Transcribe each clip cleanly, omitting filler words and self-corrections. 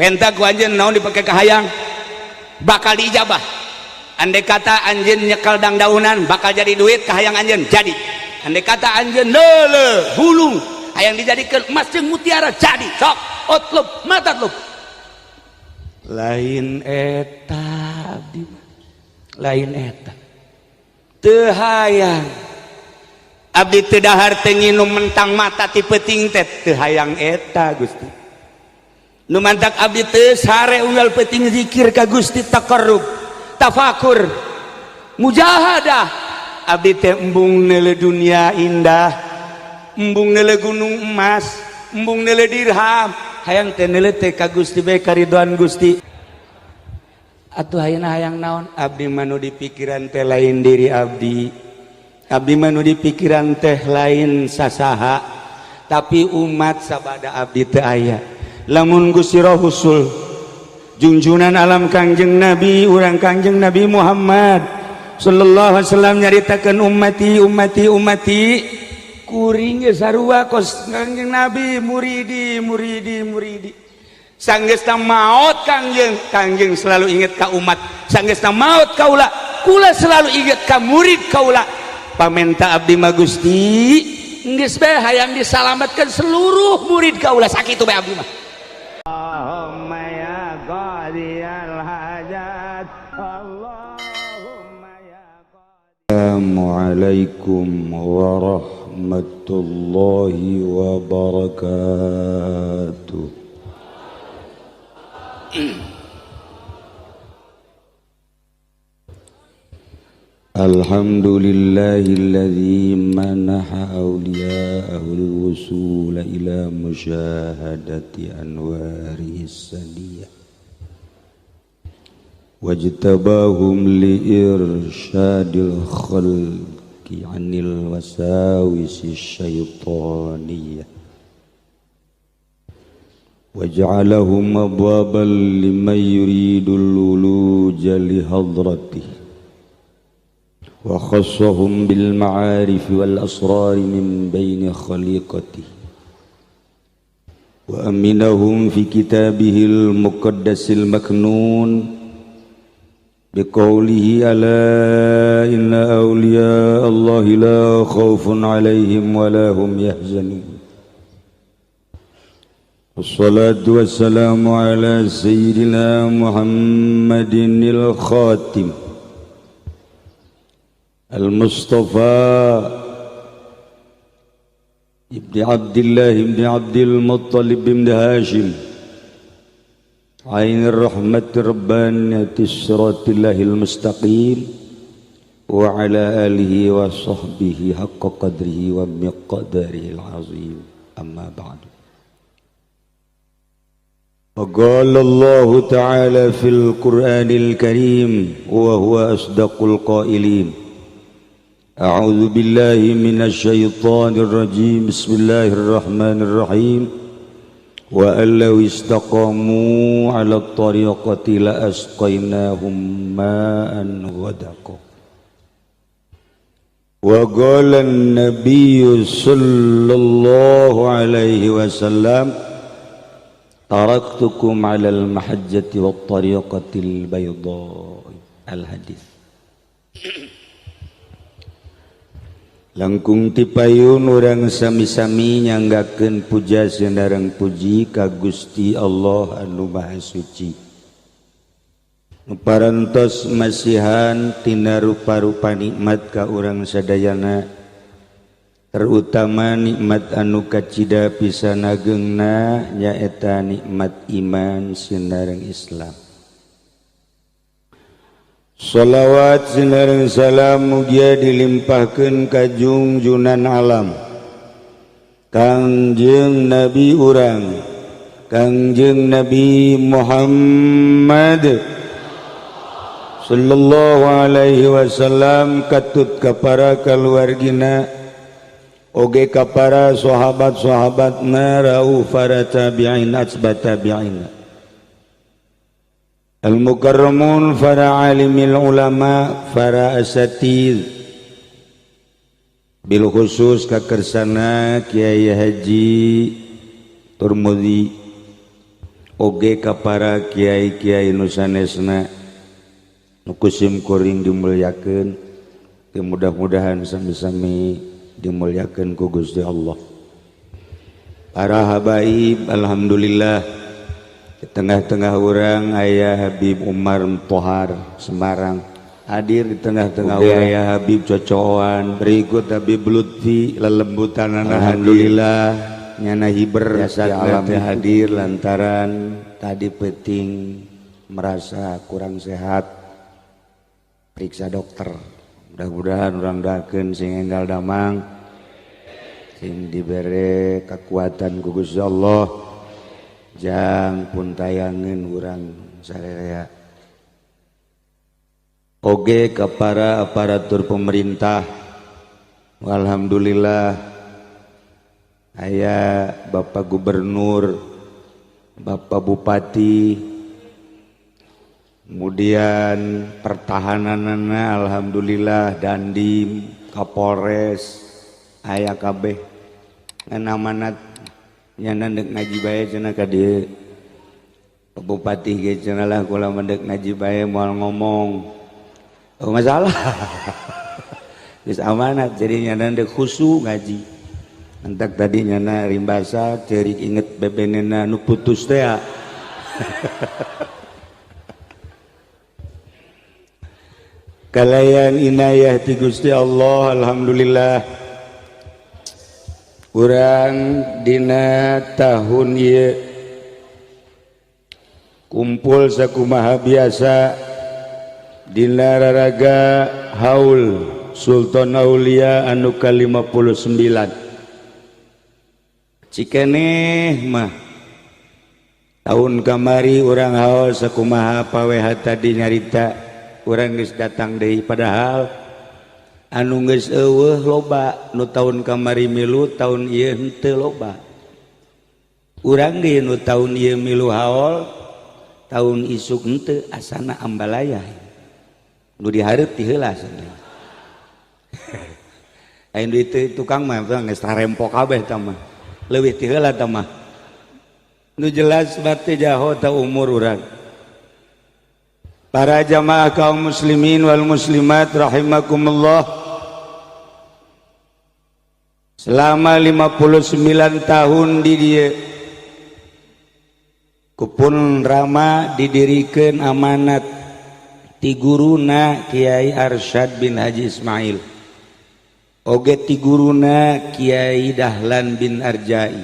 Penta ku anjeun naon dipake kahayang bakal diijabah. Andai kata anjeun nyekel dangdaunan bakal jadi duit kahayang anjeun jadi. Andai kata anjeun leule bulung hayang dijadikeun emas jeung mutiara jadi. Sok utlub ma tatlub. Lain eta abdi mah. Lain eta. Teu hayang abdi teu dahar teu nginum mentang mata ti peuting teh teu hayang eta Gusti. Nu mantak abdi teu sare unggal peuting zikir ka Gusti, taqarrub, tafakur, mujahadah. Abdi teh embung neuleu dunia indah, embung neuleu gunung emas, embung neuleu dirham, hayang teh neuleu teh ka Gusti bae karidoan Gusti. Atuh ayeuna hayang naon? Abdi mah nu dipikiran teh lain diri abdi. Abdi mah nu dipikiran teh lain sasaha, tapi umat sabada abdi teu aya. Lamun Gusti Rasul junjunan alam Kangjeng Nabi urang Kangjeng Nabi Muhammad sallallahu alaihi wasallam nyaritakeun ummati ummati ummati, kuring ge sarua kos Kangjeng Nabi, muridi muridi muridi. Sanggeusna maot Kangjeng, Kangjeng selalu inget ka umat. Sanggeusna maot kaula, kula selalu inget ka murid kaula. Pamenta abdi mah Gusti geus bae hayang disalametkeun seluruh murid kaula, sakitu bae abdi mah. Allahumma ya qadiyal hajat, Allahumma ya qadiyal. Assalamualaikum warahmatullahi wabarakatuh. Alhamdulillahilladzi manaha awliya'ahu al-wusula ila musyahadati anwarihi sadiyah wajtabahum liirsyadil khalqi 'anil wasawisi syaitaniyah waj'alahum abwaban liman yuridul wuluja li hadratihi wa khassahum bil ma'arif wal asrar min baini khaliqatihi wa aminahum fi kitabihil muqaddasil maknun biqaulihi ala inna awliya Allahi la khaufun alaihim wa la hum yahzanun. Wassalatu wassalamu ala sayyidina Muhammadinil khatim Al-Mustafa Ibni Abdillah Ibni Abdil Muttalib Ibni Hashim Ainir Rahmatir Rabbaniyati Siratilahil Mustaqim wa ala alihi wa sahbihi haqqa qadrihi wa miqdarihil azim. Amma ba'du. وقال الله تعالى في القرآن الكريم وهو أصدق القائلين أعوذ بالله من الشيطان الرجيم بسم الله الرحمن الرحيم وأن لو استقاموا على الطريقة لأسقيناهم ماء غدقا. وقال النبي صلى الله عليه وسلم تركتكم على المحجة والطريقة البيضاء. الحديث. Langkung tipayun urang sami-sami nyanggakeun puja sinareng puji ka Gusti Allah anu Maha Suci. Nu parantos masihan tina rupa-rupa nikmat ka urang sadayana, terutama nikmat anu kacida pisan agengna nyaeta nikmat iman sinareng Islam. Sholawat sinareng salam mugia dilimpahkeun ka junjunan alam Kangjeng Nabi urang Kangjeng Nabi Muhammad sallallahu alaihi wasallam katut ka para kaluargina oge ka para sahabat-sahabatna rauh para tabi'in atsba tabi'in al-mukarramun para alimil ulama para asatid bil khusus kakersana Kiai Haji Turmudi Oge ka para kiai-kiai nu sanesna nu ku simkuring dimuliakeun, mudah-mudahan sami-sami dimuliakeun ku Gusti Allah. Para habaib, alhamdulillah di tengah-tengah urang aya Habib Umar Tohar Semarang hadir di tengah-tengah urang, aya Habib Cocoan, berikut Habib Lutfi lelembutan. Alhamdulillah nyana hiber Jasa alam hadir lantaran tadi peting merasa kurang sehat, periksa dokter. Mudah-mudahan urang doakeun sing enggal damang, sing dibere kekuatan ku Gusti Allah, jang pun tayangeun urang sararea. Oge ka para aparatur pemerintah, alhamdulillah aya Bapak Gubernur, Bapak Bupati, kemudian pertahananana alhamdulillah Dandim, Kapolres, aya kabeh ngan amanat nyana deuk ngaji bae cenah ka dieu. Bupati ge cenah lah kula mah deuk ngaji bae moal ngomong. Oh masalah. Geus amanat jadi nyana deuk khusyuk ngaji. Entak tadi nyana rimbasa ceurik inget bebenena nu putus teh. Kalayan inayah ti Gusti Allah, alhamdulillah urang dina tahun ieu kumpul sakumaha biasa dina raraga haul Sultan Aulia anu ka-59. Cikeneh mah tahun kamari urang haul sakumaha paweha tadi nyarita urang geus datang deui, padahal anu geus eueuh loba nu tahun kamari milu, tahun ieu henteu loba. Urang ge nu tahun ieu milu haul, tahun isuk henteu, asana ambalaya nu dihareup ti heula cenah. Aing duit tukang mah geus tarempo kabeh tah mah, leuwih ti heula tah mah. Nu jelas berarti jaho ta umur urang. Para jamaah kaum muslimin wal muslimat rahimakumullah, selama 59 tahun di dieu kupun Rama didirikan amanat ti guruna Kiai Arsyad bin Haji Ismail, oge ti guruna Kiai Dahlan bin Arjai.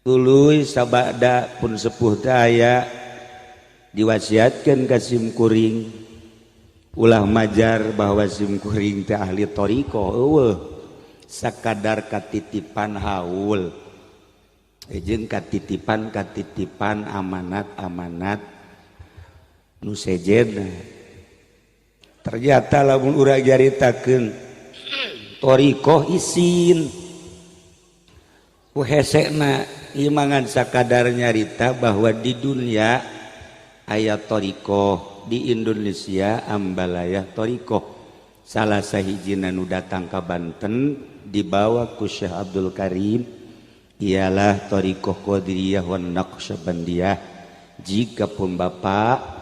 Tuluy sabada pun sepuh teh aya diwasiatkeun ka simkuring, ulah majar bahwa simkuring teh ahli thariqah, eueuh sakadar katitipan haul jeung katitipan-katitipan amanat-amanat nu sejenna. Ternyata lamun urang nyaritakeun thariqah isin ku hesena ieu mangan sakadar nyarita bahwa di dunia aya thariqah, di Indonesia ambalaya thariqah. Salah sahijina nu datang ka Banten dibawa ku Syekh Abdul Karim ialah thariqah Qadiriyah wan Naqsyabandiyah. Jika pun bapak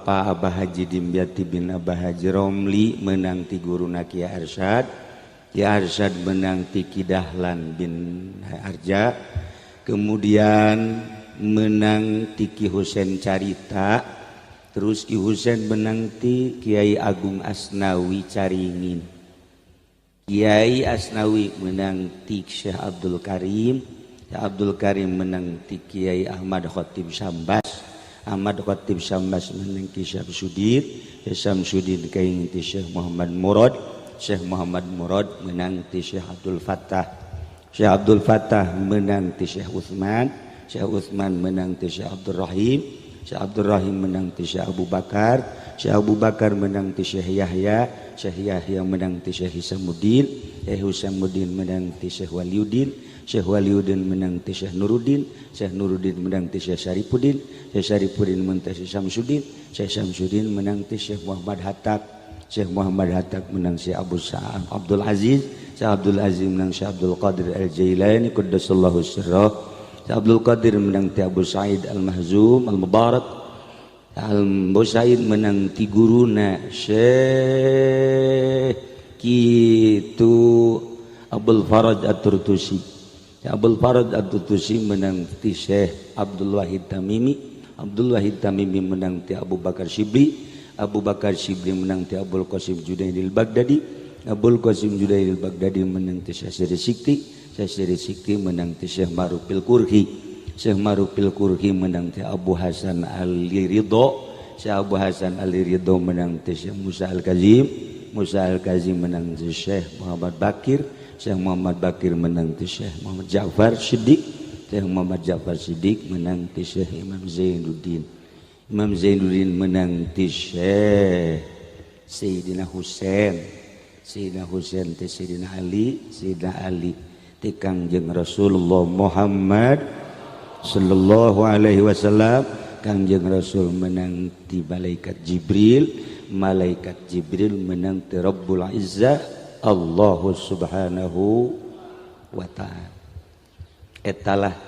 Abah Haji Dimyati bin Abah Haji Romli menang ti guruna Kiai Arsyad, Kiai Arsyad menang ti Ki Dahlan bin Arja, kemudian menang ti Ki Husen Carita, terus Ki Husen menang ti Kiai Agung Asnawi Caringin, Kiai Asnawi menang ti Syekh Abdul Karim, Syekh Abdul Karim menang ti Kiai Ahmad Khatib Sambas, Ahmad Khatib Sambas menang ti Syamsuddin, Syekh Syamsuddin kaing ti Syekh Muhammad Murad, Syekh Muhammad Murad menang ti Syekh Abdul Fattah, Syekh Abdul Fattah menang ti Syekh Utsman, Syekh Utsman menang ti Syekh Abdul Rahim, Syekh Abdul Rahim menang ti Syekh Abu Bakar, Syekh Abu Bakar menang ti Syekh Yahya, Syekh Yahya menang ti Syekh Hisamuddin, Syekh Hisamuddin menang ti Syekh Waliuddin, Syekh Waliuddin menang ti Syekh Nuruddin, Syekh Nuruddin menang ti Syekh Syarifuddin, Syekh Syarifuddin menang ti Syekh Syamsuddin, Syekh Syamsuddin menang ti Syekh Muhammad Hatta, Syekh Muhammad Hatta menang Syekh Abu Sa'ad Abdul Aziz, Syekh Abdul Aziz menang Syekh Abdul Qadir Al-Jailani qaddasallahu sirrah. Syekh Abdul Qadir menang ti Abu Said Al-Mahzum Al-Mubarak. Abu Said menang ti guruna Syekh kitu Abdul Faraj At-Turtusi. Abdul Faraj At-Turtusi menang ti Syekh Abdul Wahid Tamimi. Abdul Wahid Tamimi menang ti Abu Bakar Shibli. Abu Bakar Shibli menang ti Abul Qasim Junaidil Baghdadi. Abul Qasim Junaidil Baghdadi menang ti Syekh Siri Sikti. Syekh Siri Sikti menang ti Syekh Marufil Kurhi. Syekh Marufil Kurhi menang ti Abu Hasan Ali Ridho. Syekh Abu Hasan Ali Ridho menang ti Syekh Musa Al-Kazim. Musa Al-Kazim menang ti Syekh Muhammad Bakir. Syekh Muhammad Bakir menang ti Syekh Muhammad Ja'far Siddiq. Syekh Muhammad Ja'far Siddiq menang ti Syekh Imam Zainuddin. Imam Zainuddin menang ti Syekh Sayyidina Husain. Sayyidina Husain ti Sayyidina Ali. Sayyidina Ali ti Kangjeng Rasulullah Muhammad sallallahu alaihi wasallam. Kangjeng Rasul menang ti malaikat Jibril. Malaikat Jibril menang ti Rabbul Izzah Allah subhanahu wa ta'ala. Etalah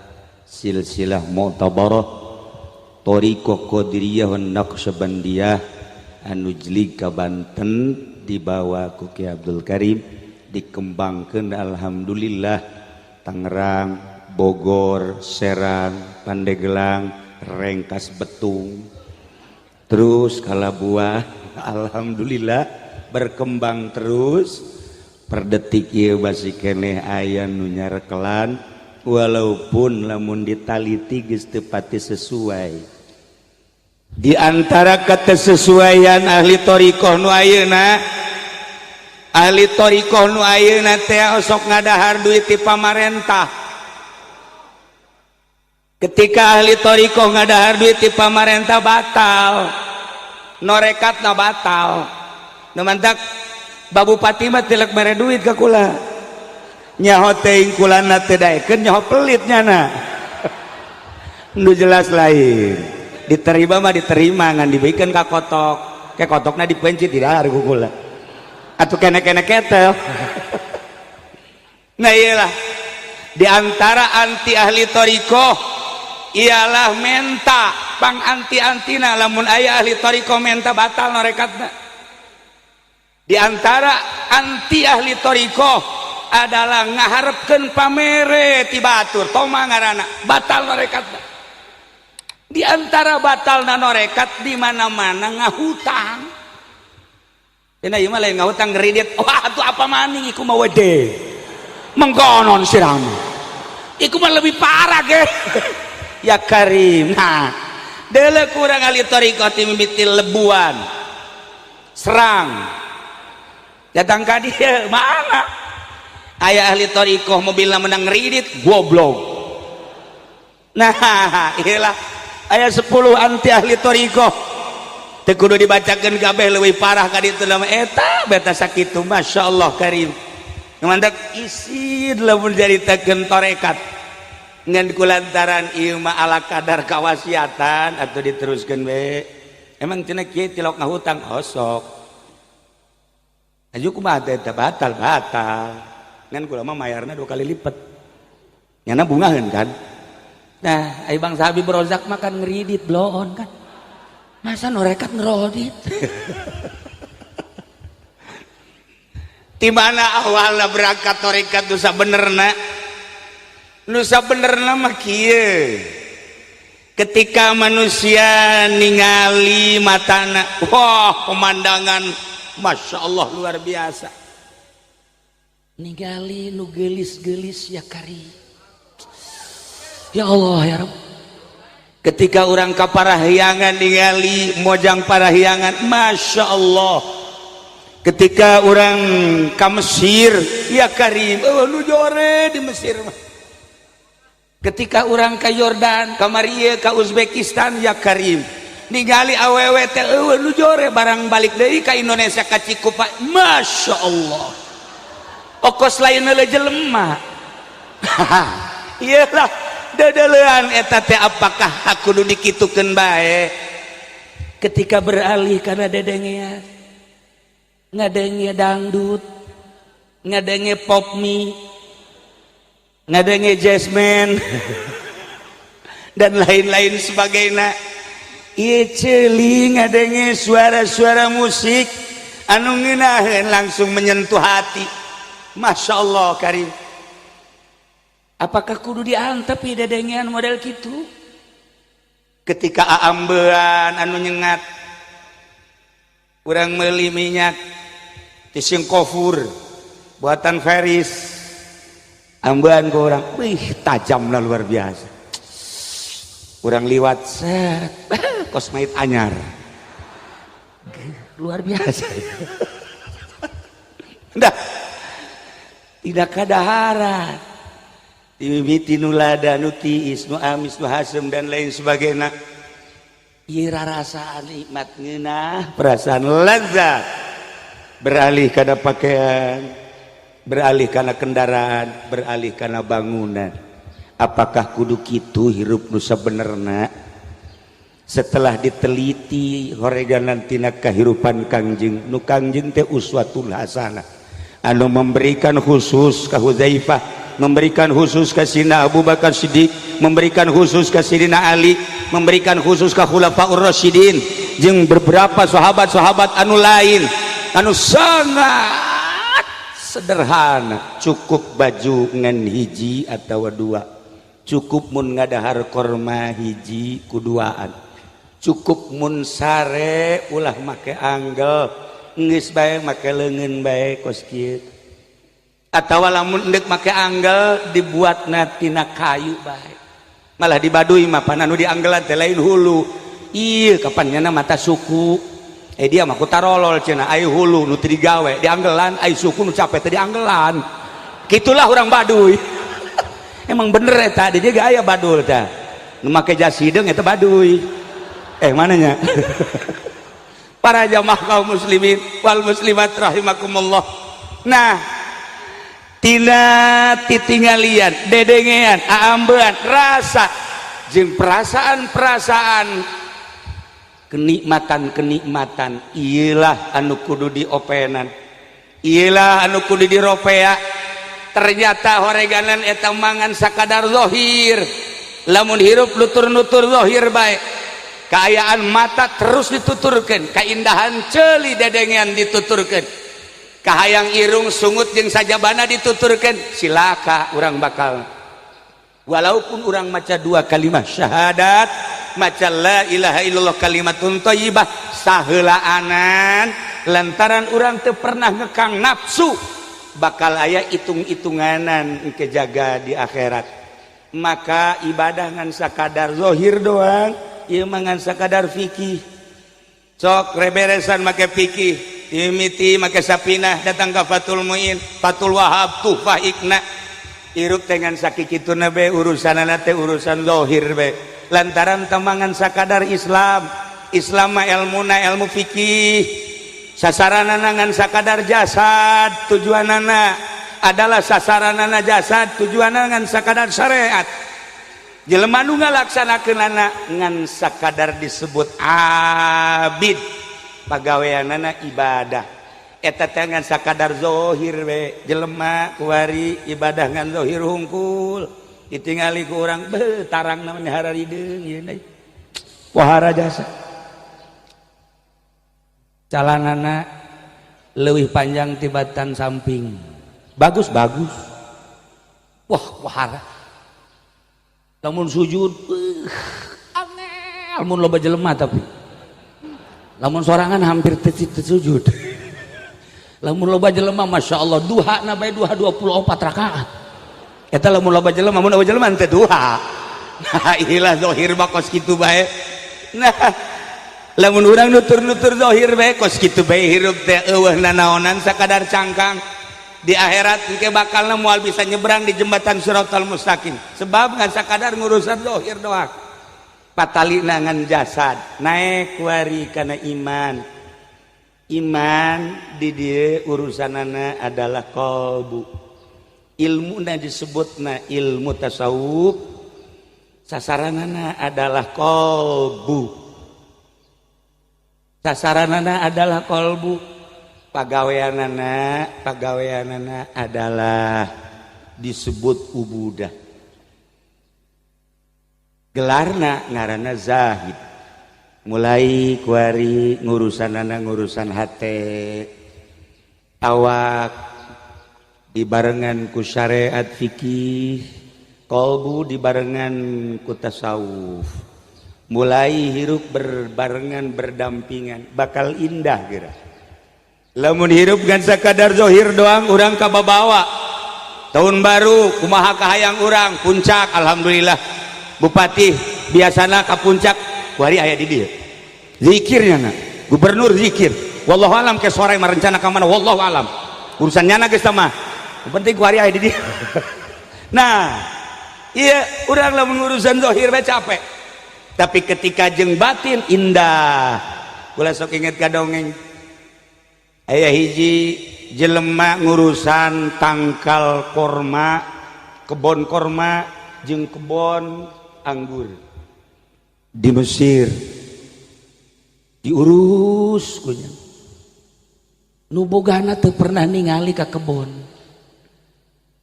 silsilah mu'tabarah Thariqah Qadiriyah wan Naqsyabandiyah anu jlig ka Banten dibawa ku Ki Abdul Karim, dikembangkeun alhamdulillah Tangerang, Bogor, Serang, Pandeglang, Rengkas Betung, terus Kalabuah, alhamdulillah berkembang terus. Per detik ieu masih keneh aya nu nyarekelan, walaupun lamun ditaliti geus teu pati sesuai. Di antara ketesesuaian ahli thariqah nu ayeuna, ahli thariqah nu ayeuna teh osok ngadahar duit ti pamarentah. Ketika ahli thariqah ngadahar duit ti pamarentah batal, norekatna batal. Nu mantak Babupati mah tilek mere duit ka kula. Nyaho teuing kulana teu daekeun, nyaho pelit nyana. Nu jelas lain. Diterima mah diterima, ngan dibikeun ka kotok. Ke kotokna dipencit didahar ku kula. Atuh kene-kene ketel. Nah iyalah di antara anti ahli thariqah ialah menta pang anti-antina lamun aya ahli thariqah menta batal norekatna. Di antara anti ahli thariqah adalah ngaharepkeun pamere ti batur toma ngaranna batal norekatna. Di antara batalna norekat di mana-mana ngahutang. Dina ieu mah lain ngahutang ngredit. Wah atuh apa maning iku mah wede. Mengkonon sirama. Iku mah lebih parah ge. Ya Karim. Nah, deuleu kurang ahli thariqah ti mimiti lebuan. Serang. Datang ka dieu mana? Aya ahli thariqah mobilna menang ngredit goblok. Nah, iyalah aya 10 anti ahli thariqah. Teu kudu dibacakeun kabeh leuwih parah ka ditu nama eta beta sakitu masyaallah Karim. Mantak isin lamun caritakeun tarekat. Ngan kulantaran ieu mah ala kadar kawasiatan atuh diteruskeun we. Emang cenah kieu tilok ngahutang osok. Aju kumaha teh batal batal. Ngan kula mah mayarna 2 kali lipat. Nyana bungaheun kan. Nah, ai Bang Habib Rozak mah kan ngeridit bloon kan. Masa norekat ngerodit? Di mana awalna berangkat tarekat nu sabenerna? Nu sabenerna mah kieu. Ketika manusia ningali matana, wah pemandangan Masya Allah luar biasa. Ningali nu geulis-geulis ya kari. Ya Allah ya Rabb. Ketika orang ka Parahyangan ningali mojang Parahyangan, Masya Allah. Ketika orang ka Mesir, ya Karim, oh, nu jore di Mesir mah. Ketika orang ka Yordan, ka Maria, ka Uzbekistan, ya Karim. Ningali awewe teh eueuh nu jore barang balik deui ka Indonesia ka Cikupa, Masya Allah. Okos lain heula jelema. Iyalah dedelean eta teh apakah aku kudu dikitukeun bae. Ketika beralih kana dedengean, ngadenge dangdut, ngadenge pop mie, ngadenge jazzman. Dan lain-lain sebagainya. Ieu ceuli ngadenge suara-suara musik anu ngeunaheun, langsung menyentuh hati. Masya Allah karim. Apakah kudu diantep dedengean model kitu? Ketika aambean anu nyengat, urang meuli minyak tising kofur buatan Feris, ambean ku urang, wih, tajamlah, luar biasa. Urang liwat, set, kos mayit anyar, luar biasa. Dah tidak kadaharan, dimimiti nu lada, nu tiis, nu amis, nu hasem, dan lain sebagainya. Ieu rarasaan nikmat, ngeunah, perasaan lezat, beralih kana pakaian, beralih kana kendaraan, beralih kana bangunan. Apakah kudu kitu hirup nu sabenerna? Setelah diteliti horeganan tina kahirupan Kangjeng, nu Kangjeng teh uswatul hasanah, anu memberikan khusus ka Huzaifah, memberikan khusus ke Sina Abu Bakar Siddiq, memberikan khusus ke Sidina Ali, memberikan khusus ke Khulafaur Rasyidin jeung beberapa sahabat-sahabat anu lain anu sangat sederhana, cukup baju ngan hiji atau dua, cukup mun ngadahar korma hiji kuduaan, cukup mun sare ulah make anggel, geus bae make leungeun bae kos kieu, atau lamun endek make anggel dibuat tina kayu bae. Malah di Baduy mah pan anu dianggelan teh lain hulu. Iya, kapan nyana mata suku, eh, dia mah ku tarolol cenah, ai hulu nu teu digawe dianggelan, ai suku nu capek teh dianggelan. Gitulah orang Baduy. Emang bener eta, di dia aya badul teh nu make jas hideung, eta Baduy. Eh, mananya para jamaah kaum muslimin wal muslimat rahimakumullah. Nah, tina titinggalian, dedengean, aambean, rasa jeung perasaan-perasaan, kenikmatan-kenikmatan, iyalah anu kudu diopenan, iyalah anu kudu diropea. Ternyata horeganan eta mangan sakadar zohir. Lamun hirup nutur-nutur zohir bae, kaayaan mata terus dituturkan, keindahan ceuli dedengean dituturkan, kahayang irung, sungut jeung sajabana dituturkan, silaka urang bakal. Walaupun urang maca dua kalimat syahadat, maca la ilaha illallah kalimatun thayyibah saheulaanan, lantaran urang teu pernah ngekang nafsu, bakal aya hitung-hitunganan kejaga di akhirat. Maka ibadah ngan sakadar zohir doang, ieu mah ngan sakadar fikih. Sok reberesan make fikih, mimiti make Sapinah, datang ke Fatul Muin, Fatul Wahab, Tuhfah, Iqna. Hirup dengan sakikituna be, urusanana teh urusan zohir be, lantaran temangan sakadar Islam. Islam mah ilmuna ilmu fikih, sasaranana ngan sakadar jasad, tujuanana adalah sasaranana jasad, tujuanana ngan sakadar syariat. Jelema nu ngalaksanakeunana ngan sakadar disebut abid, pagaweanana ibadah eta teh ngan sakadar zohir we. Jelema kuari ibadah ngan zohir hungkul, ditingali ku urang, beuh, tarang namanya hararideung ieu deui, pohara jasa, calanana leuwih panjang tibatan samping, bagus bagus, wah, pohara. Lamun sujud, angel mun loba jelema, tapi lamun sorangan hampir teu sujud. Lamun loba jelema, Masya Allah, duha na bae, duha 24 rakaat eta lamun loba jelema. Mun loba jelema teh duha. Nah, ilah zahir mah kos kitu bae. Nah, lamun urang nutur-nutur zahir bae, kos kitu bae hirup teh, eueuh nanaonan, sakadar cangkang. Di akhirat engke bakalna moal bisa nyebrang di jembatan Siratal Mustaqim, sebab ngan sakadar ngurusan zahir doang, patalina ngan jasad. Naik kuari kana iman. Iman di dieu urusanana adalah qalbu, ilmuna disebutna ilmu tasawuf, sasaranana adalah qalbu, sasaranana adalah qalbu, pagaweanana, pagaweanana adalah disebut ubudah. Gelarna ngaranna zahid. Mulai kuari ngurusanana ngurusan hate, awak dibarengan ku syariat fikih, kolbu dibarengan ku tasawuf. Mulai hirup berbarengan, berdampingan, bakal indah kira. Lamun hirup gan sakadar zohir doang, urang kababawa. Tahun baru kumaha kahayang urang, puncak alhamdulillah. Bupati biasana ka puncak, kuari aya di dieu. Zikirnya na, gubernur zikir. Wallahu alam ke sore merencana ka mana, wallahu alam. Urusan nyana geus mah. Penting kuari aya di dieu. Nah, iya urang lamun urusan zohir bae capek. Tapi ketika jeung batin indah. Kula sok inget ka dongeng. Aya hiji jelema ngurusan tangkal korma, kebon korma jeung kebon anggur di Mesir. Diurus ku nya. Nu bogana teu pernah ningali ka kebon.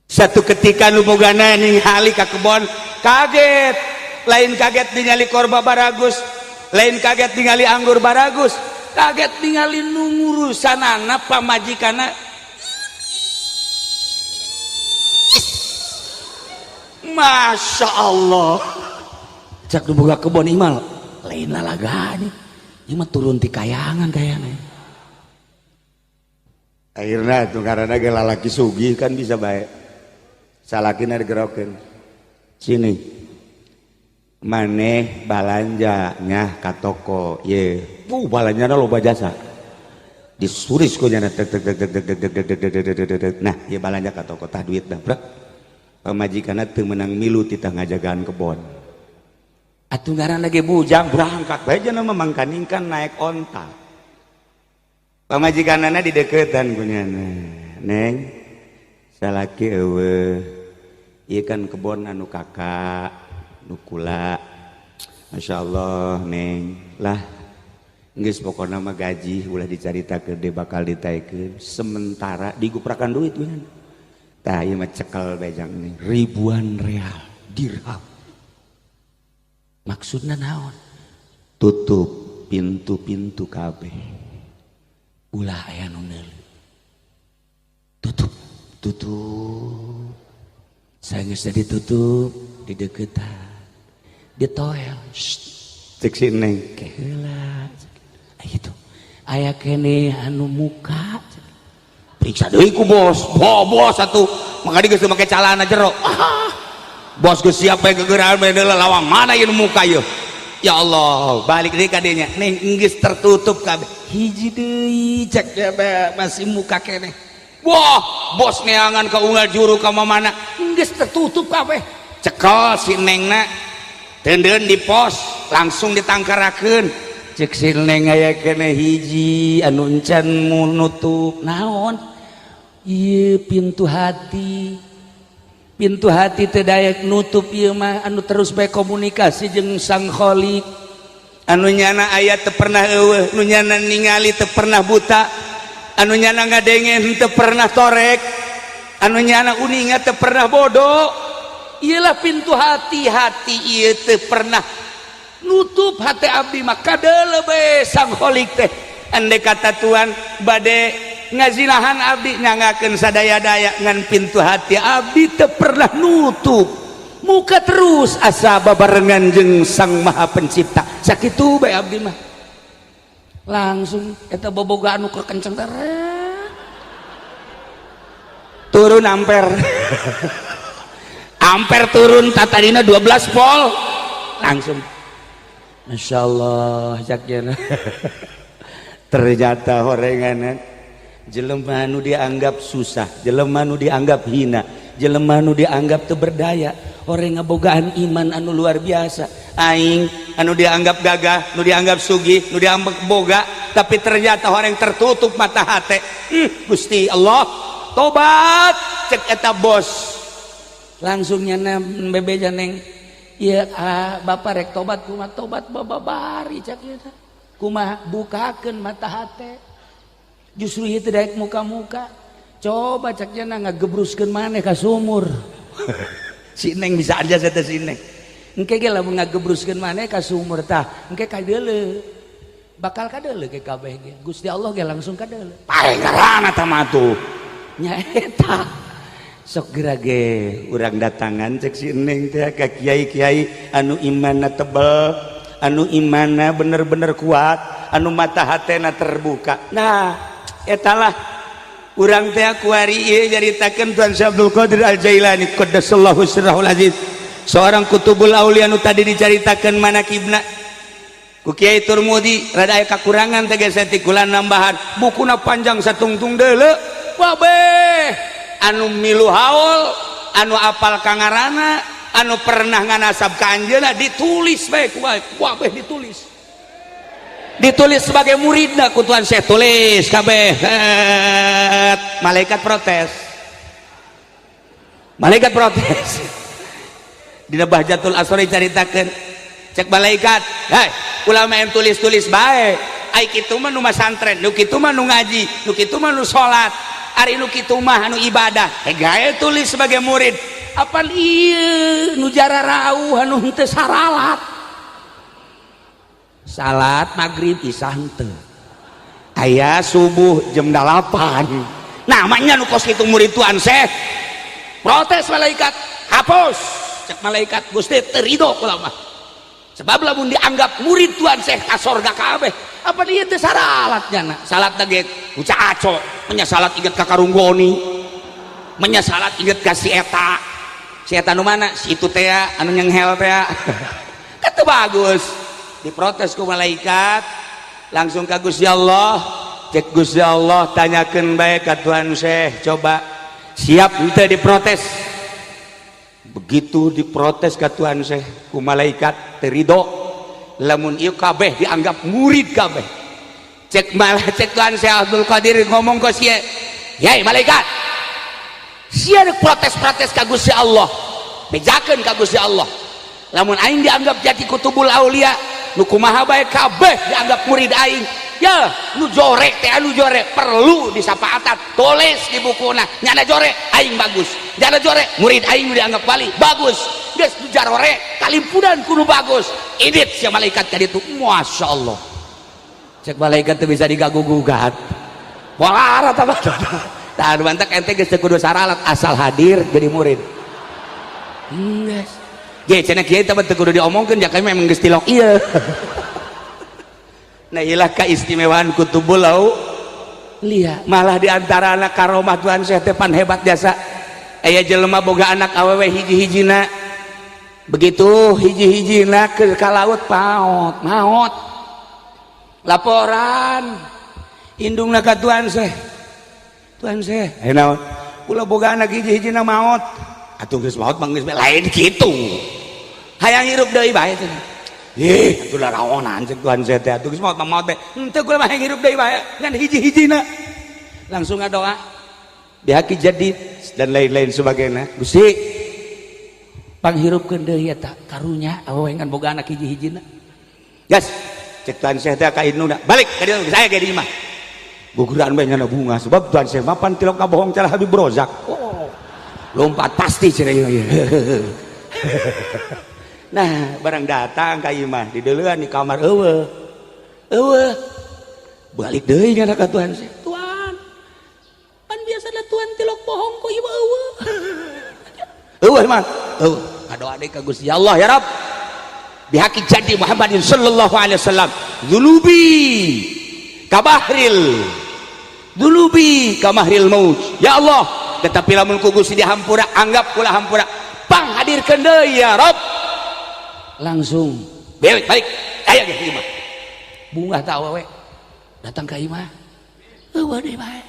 Satu ketika nu bogana ningali ka kebon, kaget. Lain kaget ningali korma baragus, lain kaget ningali anggur baragus, kaget ningali nu ngurusanana pamajikanna. Masya Allah. Cak nu boga kebon imal lain lalagane. Ieu mah turun ti kayangan kayana. Akhirna tuh karena ge lalaki sugih kan bisa bae. Salakina digerokeun. Sini. Maneh balanja nyah ka toko ye. Balanjana loba jasa. Disuris ku nyana tek tek tek tek tek tek tek tek tek tek. Nah, ieu balanja ka toko tah duit dah, brek. Pamajikanna teu meunang milu titah ngajagaan kebon. Atuh ngaranna ge bujang berangkat bae cenah mah mangkaning kan naik onta. Pamajikanana dideukeutan ku nyana. Neng, salaki eueuh. Ieu kan kebon anu kakak, nu kula. Masya Allah, Neng. Lah, geus pokona mah gaji ulah dicaritakeun deui bakal ditaekeun. Sementara diguprakan duit ku nyana. Tah ieu mah cekel bejang nih, ribuan real, dirham. Maksudna naon? Tutup pintu-pintu kabeh. Ulah aya nu neuleuh. Tutup, tutup. Sageus ditutup, dideuketan. Ditoel. Cek si Neng. Keheula. Aya kitu. Aya keneh anu muka. Periksa deui ku bos. Bo, bos atuh. Maka geus teu make calana jero. Ah. Bos geus siap bae gegeran bae deuleu lawang mana ieu nu muka ieu. Ya Allah, balik deui ka dieu nya. Neng geus tertutup kabeh. Hiji deui cek masih muka keneh. Wah, bos neangan ka unggal juru ka mamana. Geus tertutup kabeh. Cekel si Nengna. Tendeun di pos, langsung ditangkarakeun. Cek si Neng aya keneh hiji anu encan nutup. Naon? Ieu pintu hati. Pintu hati teu daek nutup ieu mah anu terus bae komunikasi jeung Sang Khalik. Anu nyana aya teu pernah eueuh, nu nyana ningali teu pernah buta, anu nyana ngadenge teu pernah torek, anu nyana uninga teu pernah bodoh. Iyalah pintu hati, hati ieu teu pernah nutup hati abdi mah kadeuleu bae Sang Khalik teh. Andai kata Tuhan bade ngazinahan abdi nyangakeun sadaya-daya ngan pintu hati abdi teu pernah nutup. Muka terus asa babarengan jeung Sang Maha Pencipta. Sakitu bae abdi mah. Langsung eta boboga anu kekenceng teh turun amper. Amper turun tatadina 12 volt. Langsung Masya Allah cak cenah. Ternyata horenganan jelema nu dianggap susah, jelema nu dianggap hina, jelema nu dianggap teu berdaya, horeng ngabogaan iman anu luar biasa. Aing anu dianggap gagah, nu dianggap sugih, nu dianggap boga, tapi ternyata horeng tertutup mata hate. Gusti Allah, tobat cek eta bos. Langsung nyana bebeja neng, ieu bapak rek tobat kumaha tobat bababari cak ieu teh. Kumaha bukakeun mata hate. Justru ieu teh daek muka-muka. Coba cak nya ngagebruskeun maneh ka sumur. Si Neng bisa aja saya si Neng. Engke ge lamun ngagebruskeun maneh ka sumur tah, engke kadeuleu. Bakal kadeuleu ke kabeh ge. Gusti Allah ge langsung kadeuleu. Pae ngarana tah mah tuh. Nya eta. Sok geura ge urang datangan cek si Neng teh ka kiai-kiai anu imanna tebel, anu imanna bener-bener kuat, anu mata hatena terbuka. Nah, etalah urang teh kuari ieu nyaritakeun Tuan Syekh Abdul Qadir Al Jailani qaddasallahu sirrahul aziz, seorang kutubul aulia nu tadi dicaritakeun manakibna ku Kiai Turmudi rada aya kakurangan teh geus kula nambahan bukuna panjang satungtung deuleu wabeh anu milu haul anu apal kangarana anu pernah nganasab ka anjeunna ditulis bae ku wabeh ditulis ditulis sebagai muridna ku Tuan Syekh tulis kabeh. Malaikat protes, malaikat protes dina Bahjatul Asri caritakeun cek malaikat, hei ulama yang tulis-tulis bae ai kitu mah nu masantren, nu kitu mah nu ngaji, nu kitu mah nu salat, ari nu kitu mah anu ibadah, hei gae tulis sebagai murid apan ieu nu jararauh anu henteu saralat salat maghrib isya henteu aya subuh jam 8 namanya nu kos kitu murid Tuan Syekh. Protes malaikat, hapus cek malaikat, Gusti teu ridho kula mah sebab lamun dianggap murid Tuan Syekh ka sorga kabeh apa dia teh saralat nyana salat ge uca aco menya salat inget ka karunggoni menya salat inget ka si eta, si eta nu mana si itu teh anu nyenghel teh kan teu bagus. Diprotes ku malaikat langsung ka Gusti Allah, cek Gusti Allah tanyakeun bae ka Tuan Syekh coba siap henteu diprotes. Begitu diprotes ka Tuan Syekh ku malaikat teu ridho lamun ieu kabeh dianggap murid kabeh. Cek malah cek Tuan Syekh Abdul Qadir ngomong ka sia, yai malaikat sia protes-protes ka Gusti Allah, bejakeun ka Gusti Allah lamun aing dianggap jadi kutubul aulia nu kumaha bae kabeh dianggap murid aing ya nu jorek teh anu jorek perlu disapaatan tulis di bukuna nyana jorek aing bagus, nyana jorek murid aing dianggap wali bagus, geus nu jarore kalimpunan kudu bagus idit sia malaikat ka ditu. Masya Allah cek malaikat teu bisa digagu-gugat polara tah tah anu mantak ente geus teu kudu saralat asal hadir jadi murid geus ge cenah kiai teh teu kudu diomongkeun ja kami memang geus tilok ieu. Nah ilah keistimewaan kutubul aulia malah di antara anak karomah Tuhan Syekh teh pan hebat jasa aya jelema boga anak awewe hiji-hijina begitu hiji-hijina ke ka laut paot maot laporan indungna ka Tuhan Syekh, Tuhan Syekh eh naon kula boga anak hiji-hijina maot atuh geus maot mah geus lain kitu hayang hirup deui bae cenah. Ih atuh laraonan cek Tuhan Syekh teh atuh geus maot mah maot bae henteu kula mah hayang hirup deui bae ngan hiji-hijina langsung ngadoa bihaki jadid dan lain-lain sebagainya. Gusti panghirupkeun deui eta karunya awewe ngan boga anak hiji-hijina gas cek Tuhan Syekh teh ka indungna balik ka dieu geus aya ge di imah guguran bae nyana bunga sebab Tuhan Syekh mah pan tilok kabohong cara Habib Rozak oh lompat pasti cenah ieu. Nah barang datang ka imah dideuleuan di kamar eueuh eueuh balik deui nyana ka Tuhan Syekh, Tuhan pan biasana Tuhan tilok bohong kok ieu eueuh eueuh mah eueuh ngadoa deui ka Gusti Allah ya Rabb bihaqi jadi Muhammadin sallallahu alaihi wasallam dzulubi kabahril dzulubi kamahril maut ya Allah tetapi lamun ku Gusti dihampura anggap kula hampura panghadirkeun deui ya Rabb langsung balik balik aya ge imah bungah ta awewe datang ka imah eueuh deui bae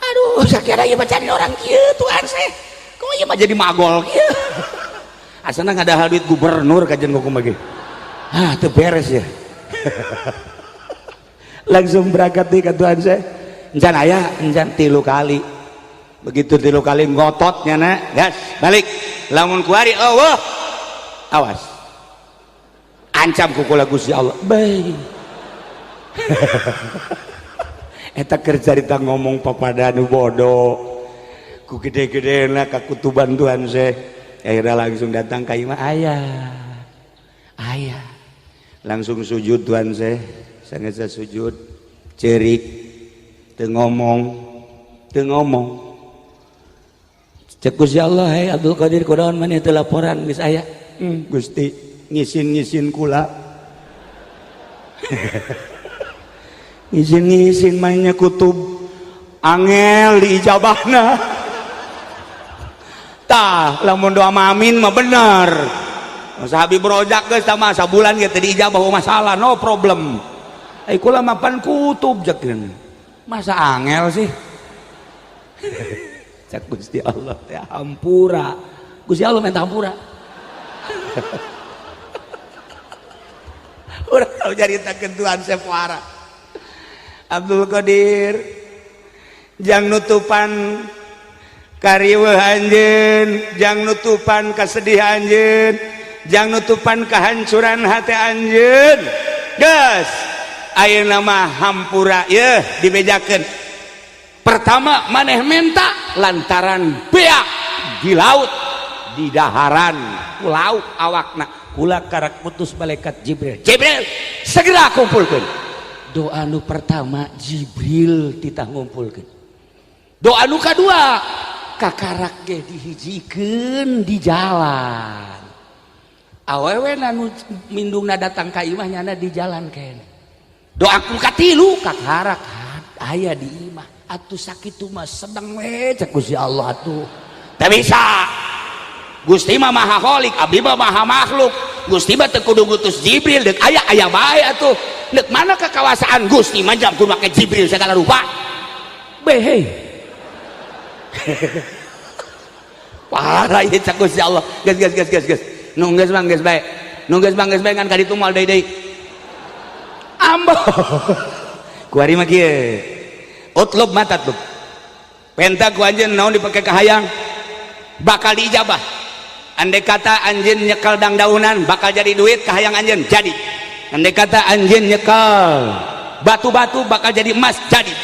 aduh sakira ieu mah cari orang kieu Tuhan Syekh kumaha ieu mah jadi magol kieu asana ngadahal duit gubernur kajian kumaha ge ah teu beres ya. Langsung berangkat deui ka Tuhan Syekh encan aya encan 3 kali begitu 3 kali ngotot nyana gas balik lamun kuari eueuh awas ancam ku kula Gusti Allah bae. Eta keur carita ngomong papada nu bodoh ku gede-gedena ka kutuban Tuhan Syekh. Akhirnya langsung datang ka imah ayah. Ayah. Langsung sujud Tuan Syekh, sangat sujud, cerik, teu ngomong, teu ngomong. Cek Gusti Allah, hei Abdul Qadir kunaon maneh teu laporan geus aya. Gusti ngisin-ngisin kula. Ngisin-ngisin mainnya kutub angel diijabahna. Tah, lamun doa amin mah bener. Masa Habib Rozak geus tah mah sabulan ge teu diijabah masalah, no problem. Ai kula mah pan kutub jeun. Masa angel sih? Cek Gusti Allah teh hampura. Gusti Allah minta hampura. Urang tau nyaritakeun Tuhan sepuara. Abdul Qadir jang nutupan kariweuh anjeun, jang nutupan kasedih anjeun, jang nutupan kehancuran hati anjeun. Geus, ayeuna mah hampura yeuh dibejakeun. Pertama maneh menta lantaran beak di laut di daharan ku laut awakna kula karak putus malaikat Jibril. Jibril segera kumpulkeun. Doa nu pertama Jibril titah ngumpulkeun. Doa nu kadua kakarak ge dihijikeun di jalan. Awewe nu mindungna datang ka imah nyana di jalan kene. Doa nu katilu kakarak aya di imah. Atuh sakitu mah sedeng we cek Gusti Allah atuh. Teu bisa. Gusti mah maha khalik, abdi mah maha makhluk. Gusti mah teu kudu ngutus Jibril deuk aya aya bae atuh. Deuk mana kekawasaan Gusti mah jam kudu make Jibril segala rupa. Behe. Parah ieu cek Gusti Allah. Geus geus geus geus geus. Nu geus mah geus bae. Nu geus mah geus bae ngan ka ditu moal deui-deui. Ambo. Kuari mah kieu. Utlub mata tuh. Penta ku anjeun naon dipake kahayang bakal diijabah. Andai kata anjeun nyekel dangdaunan bakal jadi duit kahayang anjeun jadi. Andai kata anjeun nyekel batu-batu bakal jadi emas jadi.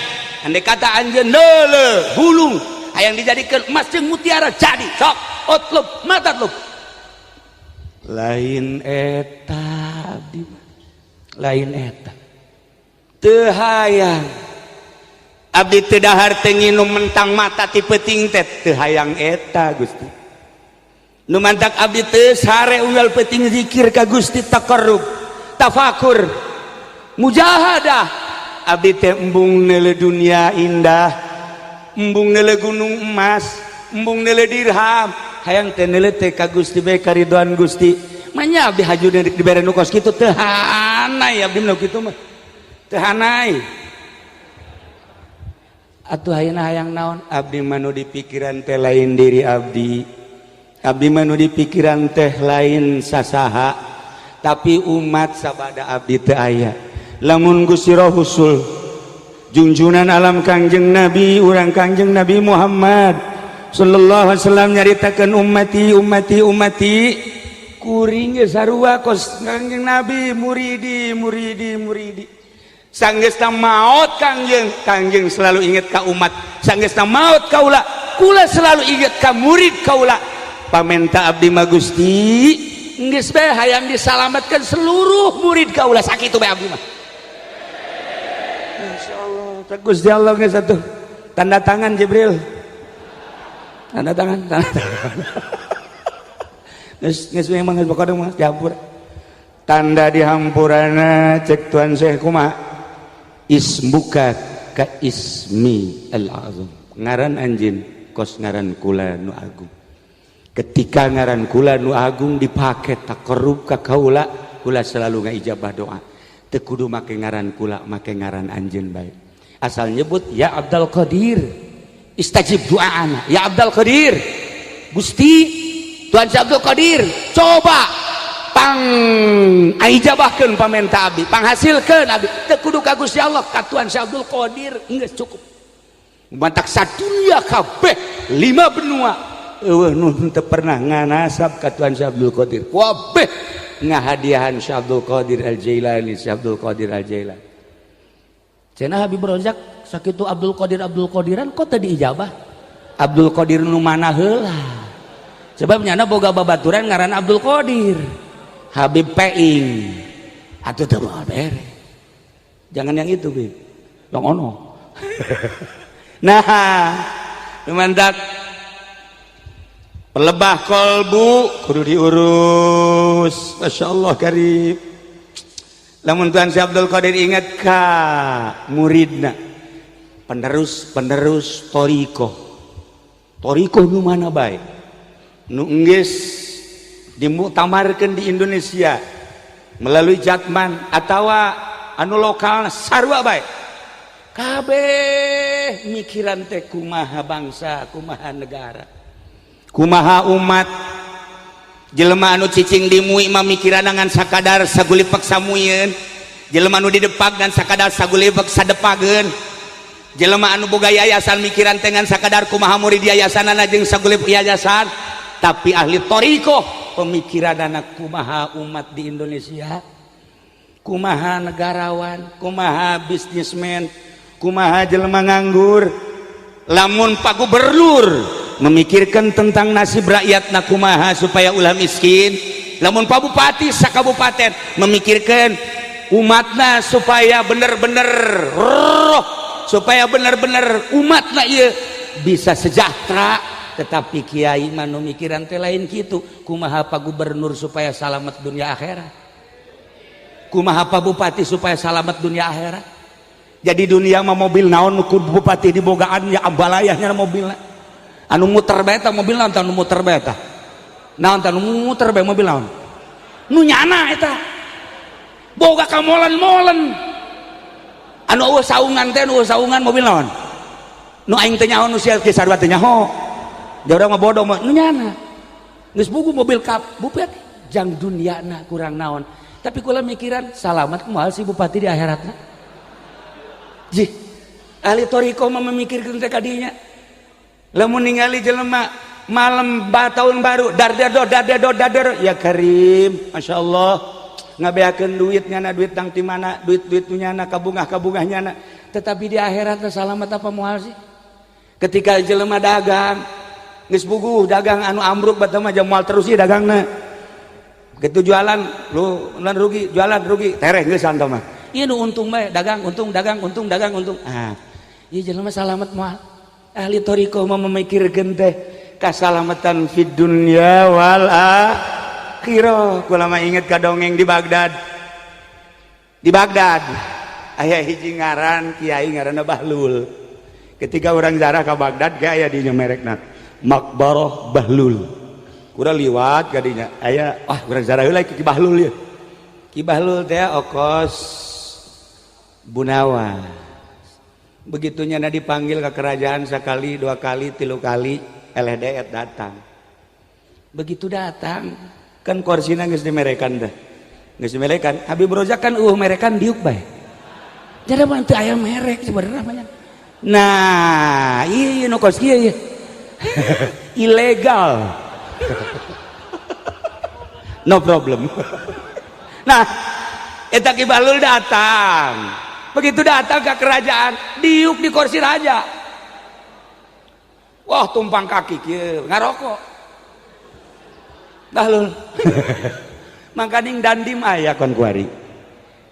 Andai kata anjeun leule bulung hayang dijadikeun emas jeung mutiara jadi. Sok utlub mata tuh. Lain eta abdi mah. Lain eta. Teu hayang abdi teu dahar teu nginum mentang mata ti peuting teh teu hayang eta Gusti. Nu mantak abdi teu sare unggal peuting zikir ka Gusti taqarrub, tafakur, mujahadah. Abdi teh embung neuleuh dunia indah, embung neuleuh gunung emas, embung neuleuh dirham, hayang teh neuleuh teh ka Gusti bae karidoan Gusti. Manya abdi haju dibere nu kos kitu teu hanai abdi mah kitu mah. Teu hanai. Atuh ayeuna hayang naon? Abdi mah nu dipikiran teh lain diri abdi. Abdi mah nu dipikiran teh lain sasaha, tapi umat sabada abdi teu aya. Lamun Gusti Rasul junjunan alam Kangjeng Nabi, urang Kangjeng Nabi Muhammad sallallahu alaihi wasallam nyaritakeun ummati ummati ummati kuring ge sarua kos Kangjeng Nabi muridi muridi muridi. Sanggeusna maot Kangjeng, Kangjeng selalu ingat ka umat. Sanggeusna maot kaula, kula selalu ingat ka murid kaula. Pamenta abdi mah Gusti, geus bae hayang disalametkeun seluruh murid kaula sakitu bae abdi mah. Masyaallah, teh Gusti Allah geus atuh. Tanda tangan Jibril. Tanda tangan, tanda tangan. Geus geus memang geus pokona mah dihampura. Tanda dihampurana cek Tuan Syekh kumaha? Ismuka ka ismi al-azam. Ngaran anjeun kos ngaran kula nu agung. Ketika ngaran kula nu agung dipake taqarrub ka kaula, kula selalu ngaijabah doa. Teu kudu make ngaran kula, make ngaran anjeun bae. Asal nyebut ya Abdul Qadir, istajib doaana. Ya Abdul Qadir, Gusti Tuhan Abdul Qadir, coba pang aijabahkeun pamenta abdi, panghasilkeun abdi. Teu kudu ka Gusti Allah, ka Tuhan Abdul Qadir geus cukup. Mantak sadunya kabeh lima benua eueuh nu teu pernah nganasab ka Tuhan Abdul Qadir. Kabeh ngahadiahan Syekh Abdul Qadir Al-Jailani, Syekh Abdul Qadir Al-Jailani. Cenah Habib Rozak sakitu Abdul Qadir Abdul Qadiran kok teu diijabah? Abdul Qadir nu mana heula? Sebab nyana boga babaturan ngaran Abdul Qadir, Habib Peing atau teu moal bere. Jangan yang itu, Bib. Yang ono. Nah, mantap. Pelebah kolbu kudu diurus. Masya Allah karib. Lamun Tuan Syekh Abdul Qadir ingat ka muridna, penerus penerus toriko, toriko nu mana bae nu enggeus dimuktamarkeun di Indonesia melalui Jatman atawa anu lokal, sarua bae, kabeh mikiran teh kumaha bangsa, kumaha negara, kumaha umat. Jelema anu cicing di MUI mah mikiran ngan sakadar sagulipak samuyeun, jelema anu di Depag ngan sakadar sagulipak sadepageun, jelema anu boga yayasan mikiran teh ngan sakadar kumaha murid yayasanana jeung sagulip yayasan. Tapi ahli toriko pemikiran anak kumaha umat di Indonesia, kumaha negarawan, kumaha bisnismen, kumaha jelema nganggur. Lamun Pak Gubernur memikirkan tentang nasib rakyat na kumaha supaya ulah miskin, lamun Pak Bupati sakabupaten memikirkan umatna supaya bener-bener roh, supaya bener-bener umatna ieu bisa sejahtera. Tetapi kiai mah nu mikiran teh lain kitu. Kumaha Pak Gubernur supaya salamet dunia akhirat, kumaha Pak Bupati supaya salamet dunia akhirat. Jadi dunia mah mobil naon ku bupati dibogaan ya, ambalayahnya mobilna anu muter bae ta, mobil naon ta anu muter bae ta, naon ta anu muter bae, mobil naon nu nyana eta boga kamolen-molen anu eueuh saungan teh, nu eueuh saungan, mobil naon nu aing teh nyaho, nu sia ge sarua teh nyaho. Da urang mah bodoh mah nu nyana geus buku mobil kap bupati jang duniana kurang naon. Tapi kula mikiran salamat moal si bupati di akhiratna. Jih, ahli toriko mah memikirkan teh kadinya. Lamun ningali jelema malam tahun baru dardedo dardedo dardedo, ya karim, masya Allah, ngabeakeun duit nyana, duit tang ti mana duit, duit nyana kabungah kabungah nyana. Tetapi di akhirat salamat apa moal sih? Ketika jelema dagang geus puguh dagang anu ambruk batu mah moal terus sih dagangna. Begitu jualan lu lan rugi, jualan rugi, tereh geus santo mah ieu nu untung bae, dagang untung, dagang untung, dagang untung. Ah, ieu jelema salamat moal? Ahli toriko mah memikirkeun teh kasalamatan fid dunya wal akhirah. Kula mah inget ka dongeng di Baghdad. Di Baghdad aya hiji ngaran kiai ngaranna Bahlul. Ketika orang zarah ka Baghdad ge aya dinya merekna Makbarah Bahlul. Kurang liwat kadinya aya, ah, urang zarah heula ki Bahlul ya. Ki Bahlul teh okos Bunawa. Begitu nyana dipanggil ke kerajaan sekali, dua kali, tilu kali, LDR datang. Begitu datang kan korsina geus dimerekan teh, geus dimerekan. Habib Rozak kan merekan diuk bae, jadi mah teu aya merek sebenarnya namanya. Nah, iya nu kos kieu ieu ilegal, no problem. Nah, eta Ki Bahlul datang. Begitu datang ke kerajaan, diuk di kursi raja. Wah, tumpang kaki kieu, ngarokok Bahlul. Mangkaning dandim aya kon kuari,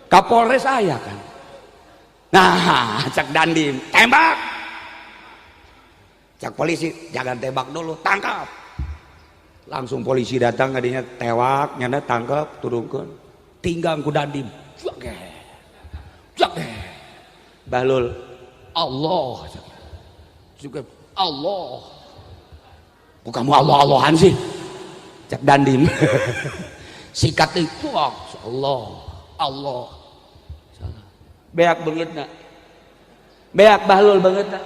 Kapolres aya kan. Nah, cak dandim, "Tembak!" Cak polisi, "Jangan tembak dulu, tangkap." Langsung polisi datang kadinya, tewak nyana, tangkap, turunkan, tinggang ku dandim. Cak cak Bahlul, "Allah juga Allah." "Kok kamu Allah Allahan sih?" cak dandim. Sikat itu, Allah Allah. Beak banget nak, beak Bahlul banget nak,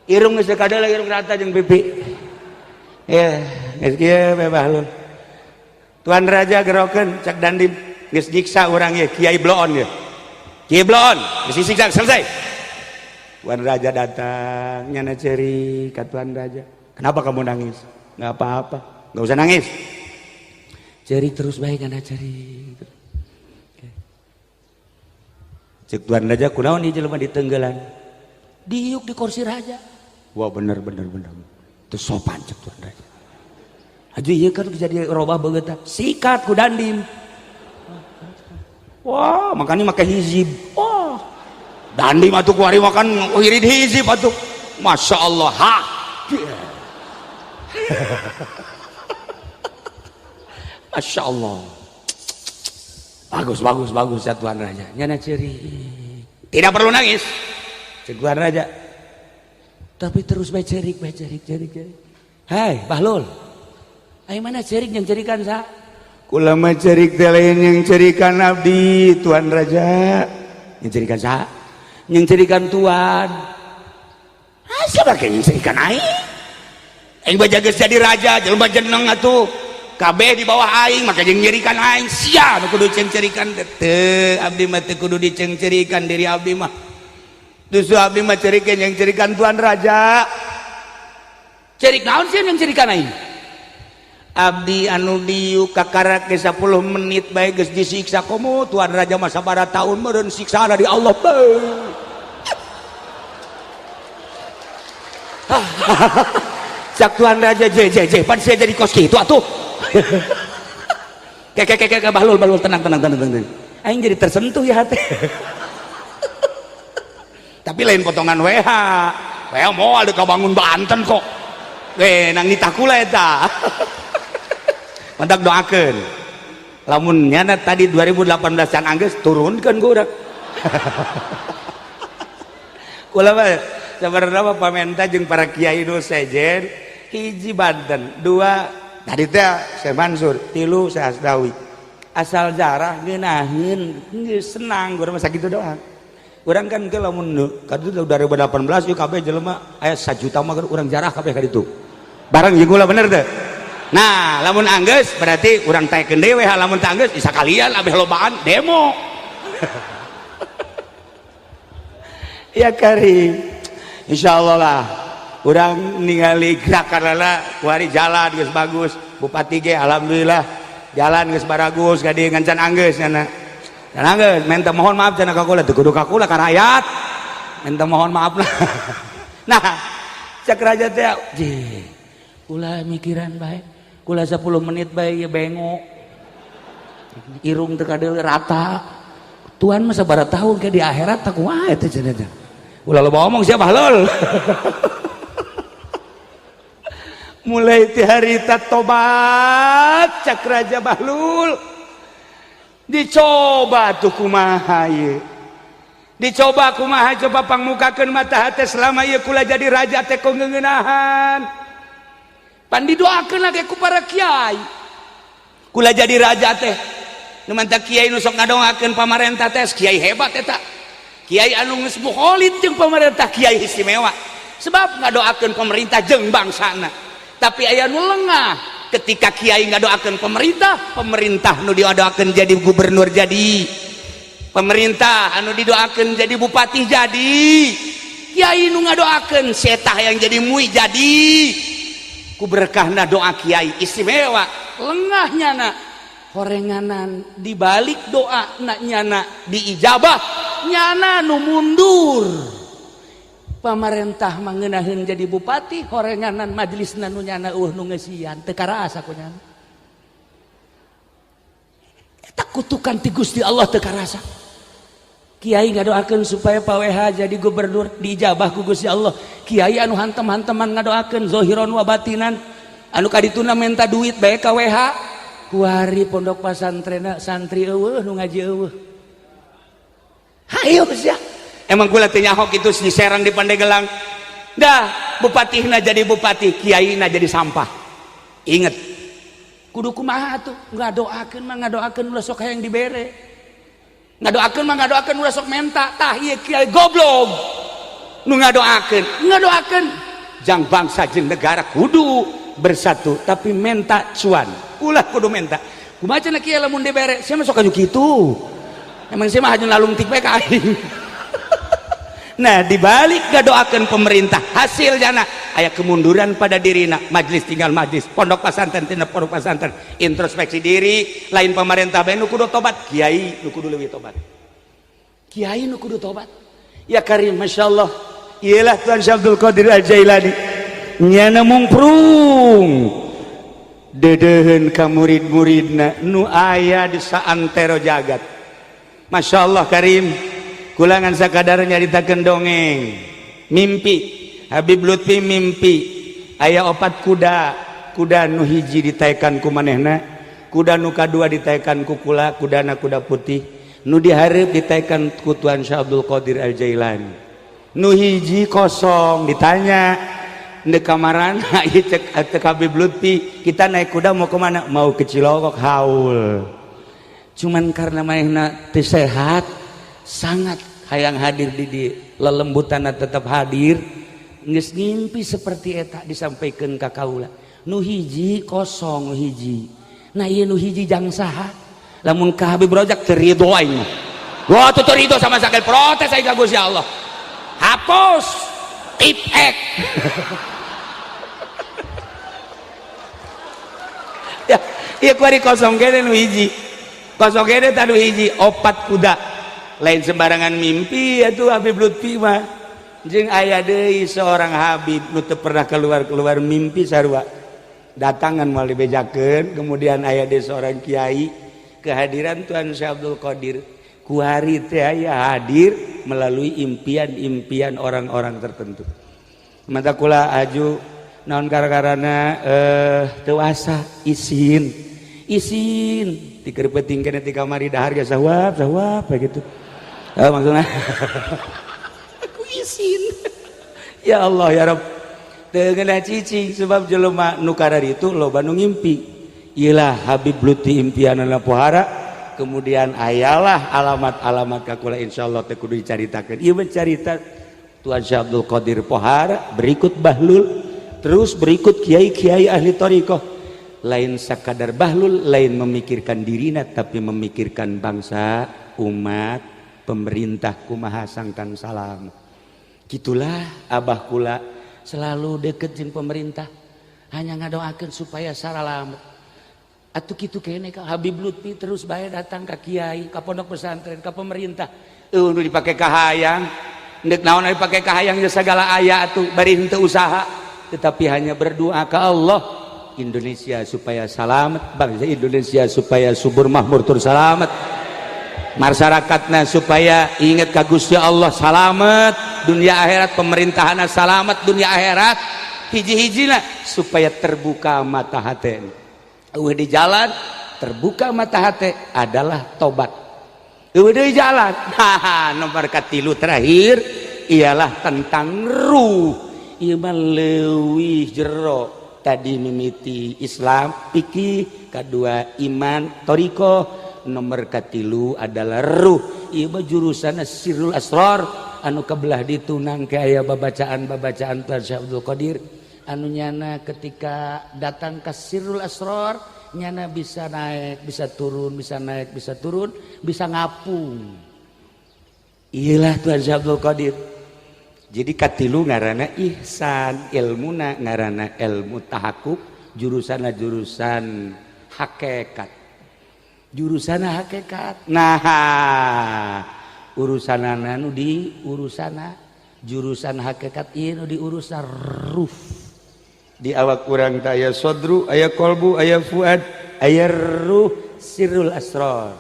irung geus kadala, irung rata jeung pipi ya geus kieu bae Bahlul. "Tuan Raja, gerokeun," cak dandim, "geus nyiksa urang ya Kiai Bloon ya, Kiai Bloon geus disiksa selesai." Tuan Raja datang, nyana ceri ka Tuan Raja. "Kenapa kamu nangis?" "Nggak apa-apa." "Nggak usah nangis." Ceri terus baik nyana, ceri. Cek Tuan Raja, "Kunaon ieu jelema ditenggelan, diuk di kursi raja?" "Wah, bener bener bener, itu sopan," cek Tuan Raja. Haji ieu kan jadi robah beungeut sikat ku dandim. Wah, makanya make hizib. Wah. Dandim atuh kuari makan wirid hizib atuh. Masya Allah, ha. Masya Allah. Bagus, bagus, bagus ya Tuan Raja. Nyana cerik. Tidak perlu nangis. Cek Tuan Raja. Tapi terus bae cerik, bae cerik, cerik, cerik. Hai, Bahlul. Ayo mana cerik yang cerikan sa? Kula mah cerik teh lain yang cerikan abdi Tuan Raja. Yang cerikan sa? Yang cerikan Tuan. Ah, siapa yang cerikan aing? Aing baja geus jadi raja, jelema jeneng atuh. Kabeh di bawah aing, maka jeung nyerikan aing. Sia nu kudu cengcerikan teu, abdi mah teu kudu dicengcerikan diri abdi mah. Justru abdi mah cerikeun yang cerikan Tuan Raja. Cerik naon sih yang cerikan aing? Abdi anu diuk kakarak ge 10 menit bae geus disiksa komo Tuan Raja mah sabaraha tahun meureun siksa dari Allah. Cak Tuan Raja je je je pan sia jadi kos kitu atuh. Ke ke ke ke Bahlul Bahlul tenang tenang tenang tenang. Aing jadi tersentuh ya hati. Tapi lain potongan WH. WH moal deuk bangun Banten kok. We nang nitakula eta. Mantap doakeun. Lamun nyana tadi 2018 can anggeus turunkeun ku urang. Kula mah sabarna mah pamenta jeung para kiai nu sejen, hiji Banten, dua tadi teh Syekh Mansur, tilu Syekh Asdawi. Asal jarah ngeunaheun geus senang urang mah sakitu doang. Urang kan ke lamun kaditu 2018 ieu kabeh jelema aya 1 juta mah urang jarah kabeh kaditu. Bareng jeung kula bener teu? Nah, lamun anggeus berarti urang taekeun dewe, lamun teu anggeus bisa kalian abeh lobaan demo. Ya karim. Insyaallah lah. Urang ningali gerakan kuari jalan geus bagus, bupati ge alhamdulillah jalan geus baragus ka dieu ngan can anggeus nya. Can anggeus minta mohon maaf cenah ka kula teu kudu ka kula ka rakyat. Minta mohon maaf lah. Nah, cek raja teh jeh. Kula mikiran bae. Kula 10 menit bae ieu bengok. Irung teu kadeuleu rata. Tuan mah sabaraha tahun ke di akhirat tak kumaha eta cenah teh. Ulah loba omong sia Bahlul. Mulai ti harita tobat cak Raja Bahlul. Dicoba tuh kumaha ieu. Dicoba kumaha coba pangmukakeun mata hate selama ieu kula jadi raja teh kok ngeunahan. Pan didoakeun lagi ku para kiai. Kula jadi raja teh. Nu mantap kiai nu sok ngadoakeun pamarentah teh kiai hebat eta. Kiai anu geus mukholid jeung pamarentah kiai istimewa. Sebab ngadoakeun pemerintah jeung bangsana. Tapi aya nu lengah ketika kiai ngadoakeun pemerintah, pemerintah nu didoakeun jadi gubernur jadi. Pemerintah anu didoakeun jadi bupati jadi. Kiai nu ngadoakeun setah yang jadi mui jadi. Ku berkahna doa kiai istimewa. Lengah nyana horenganan dibalik doa nak nyana diijabah nyana nu mundur. Pamarentah mangenaheun jadi bupati horenganan majelisna nu nyana eueuh nu ngeusian teu karasa ku nyana. Eta kutukan ti Gusti Allah teu karasa. Kiai ngadoakeun supaya Pak WH jadi gubernur diijabah ku Gusti Allah. Kiai anu hantem-hanteman ngadoakeun zahiron wa batinan anu kadituna menta duit bae ka WH. Kuari pondok pasantren santri eueuh nu ngaji eueuh. Hayo sia. Emang kula teu nyaho kitu di Serang di Pandeglang. Dah bupatihna jadi bupati, kiaina jadi sampah. Inget. Kudu kumaha atuh? Ngadoakeun mah ngadoakeun ulah sok hayang dibere. Ngadoakeun mah ngadoakeun ulah sok menta. Tah ieu kiai goblok. Nu ngadoakeun, ngadoakeun jang bangsa jeung negara kudu bersatu, tapi menta cuan. Ulah kudu menta. Kumaha cenah kiai lamun dibere? Sia mah sok aju kitu. Emang sia mah haju lalungtik bae ka aing. Nah, dibalik ngadoakeun pemerintah, hasil jana aya kemunduran pada dirina, majelis tinggal majelis, pondok pesantren tina pondok pesantren, introspeksi diri, lain pemerintah bae nu kudu tobat, kiai nu kudu leuwih tobat. Kiai nu kudu tobat. Ya karim, masyaallah. Iyalah Tuan Syekh Abdul Qadir Al-Jailani. Nyana mungprung. Deudeuheun ka murid-muridna nu aya di saantero jagat. Masya Allah Karim, kulangan sakadar nyaritakeun dongeng. Mimpi Habib Lutfi mimpi aya opat kuda, kuda nu hiji ditaekan ku manehna, kuda nu kadua ditaekan ku kula, kudana kuda putih, nu dihareup ditaekan ku Tuan Syekh Abdul Qadir Al Jailani. Nu hiji kosong, ditanya ndek kamarana ieu, cek Habib Lutfi, kita naik kuda mau kemana? Mau ke Cilongok haul. Cuman karena manehna teu sehat sangat hayang hadir di lelembutan tetap hadir, geus ngimpi seperti eta disampaikan ka kaula, nu hiji kosong, nu hiji. Nah, ieu nu hiji jang saha? Lamun ka Habib Rojak teu ridho aing mah. Wah, teu ridho sama sekali, protes aing ka Gusti Allah, hapus tipek. Ya, ieu kuari kosong kene nu hiji, kosong kene tah nu hiji. Opat kuda, lain sembarangan mimpi atuh Habib Lutfi mah. Jeung aya deui seorang Habib nu teu pernah keluar-keluar mimpi sarua, datangan moal dibejakeun. Kemudian aya deui seorang kiai, kehadiran Tuan Syekh Abdul Qadir kuari teh aya hadir melalui impian-impian orang-orang tertentu. Mata kula aju naon gara-garana teu asa isin isin ti keur peuting keneh ti kamari dahar ge sawap sawap gitu. Maksudna aku isin, ya Allah ya Rabb, teu ngeunah cicing sebab jelema nu kararitu loba nu ngimpi. Iyalah Habib Lutfi impianana pohara, kemudian ayalah alamat-alamat ka kula, insyaallah teu kudu dicaritakeun. Ieu mah carita Tuan Syekh Abdul Qadir pohara, berikut Bahlul, terus berikut kiai-kiai ahli thariqah. Lain sakadar Bahlul lain memikirkan dirina tapi memikirkan bangsa, umat, pemerintah kumaha sangkan salam. Gitulah abah kula selalu deket jeung pemerintah, hanya ngadoakeun supaya saralamet. Atuh kitu kene ka Habib Lutfi terus bae datang ka kiai, ka pondok pesantren, ka pemerintah. Eueuh nu dipake kahayang, ndek naon dipake kahayang geus sagala aya atuh bari henteu usaha, tetapi hanya berdoa ke Allah Indonesia supaya selamat, bangsa Indonesia supaya subur makmur tur selamat, masyarakatna supaya ingat ka Gusti Allah selamat dunia akhirat, pemerintahanna selamat dunia akhirat, hiji-hijina supaya terbuka mata hati. Eueuh di jalan terbuka mata hati adalah tobat. Eueuh di jalan. Haha, nomor katilu terakhir ialah tentang ruh. Ieu mah leuwih jero. Tadi mimiti Islam, fikih, kedua iman, thariqah, nomor katilu adalah ruh. Ieu mah jurusan sirrul asrar anu kebelah ditunang ke aya babacaan-babacaan Tuan Syekh Abdul Qadir anu nyana ketika datang ke sirrul asrar nyana bisa naik, bisa turun, bisa naik, bisa turun, bisa ngapung. Iyalah Tuan Syekh Abdul Qadir. Jadi katilu ngarana ihsan, ilmuna ngarana ilmu tahakuk, jurusanna jurusan hakikat. Jurusan hakikat. Nah, urusanana nu di urusana jurusan hakikat ieu nu diurusan ruh. Di awak urang teh aya sodru, aya kolbu, aya fuad, aya ruh, sirrul asrar.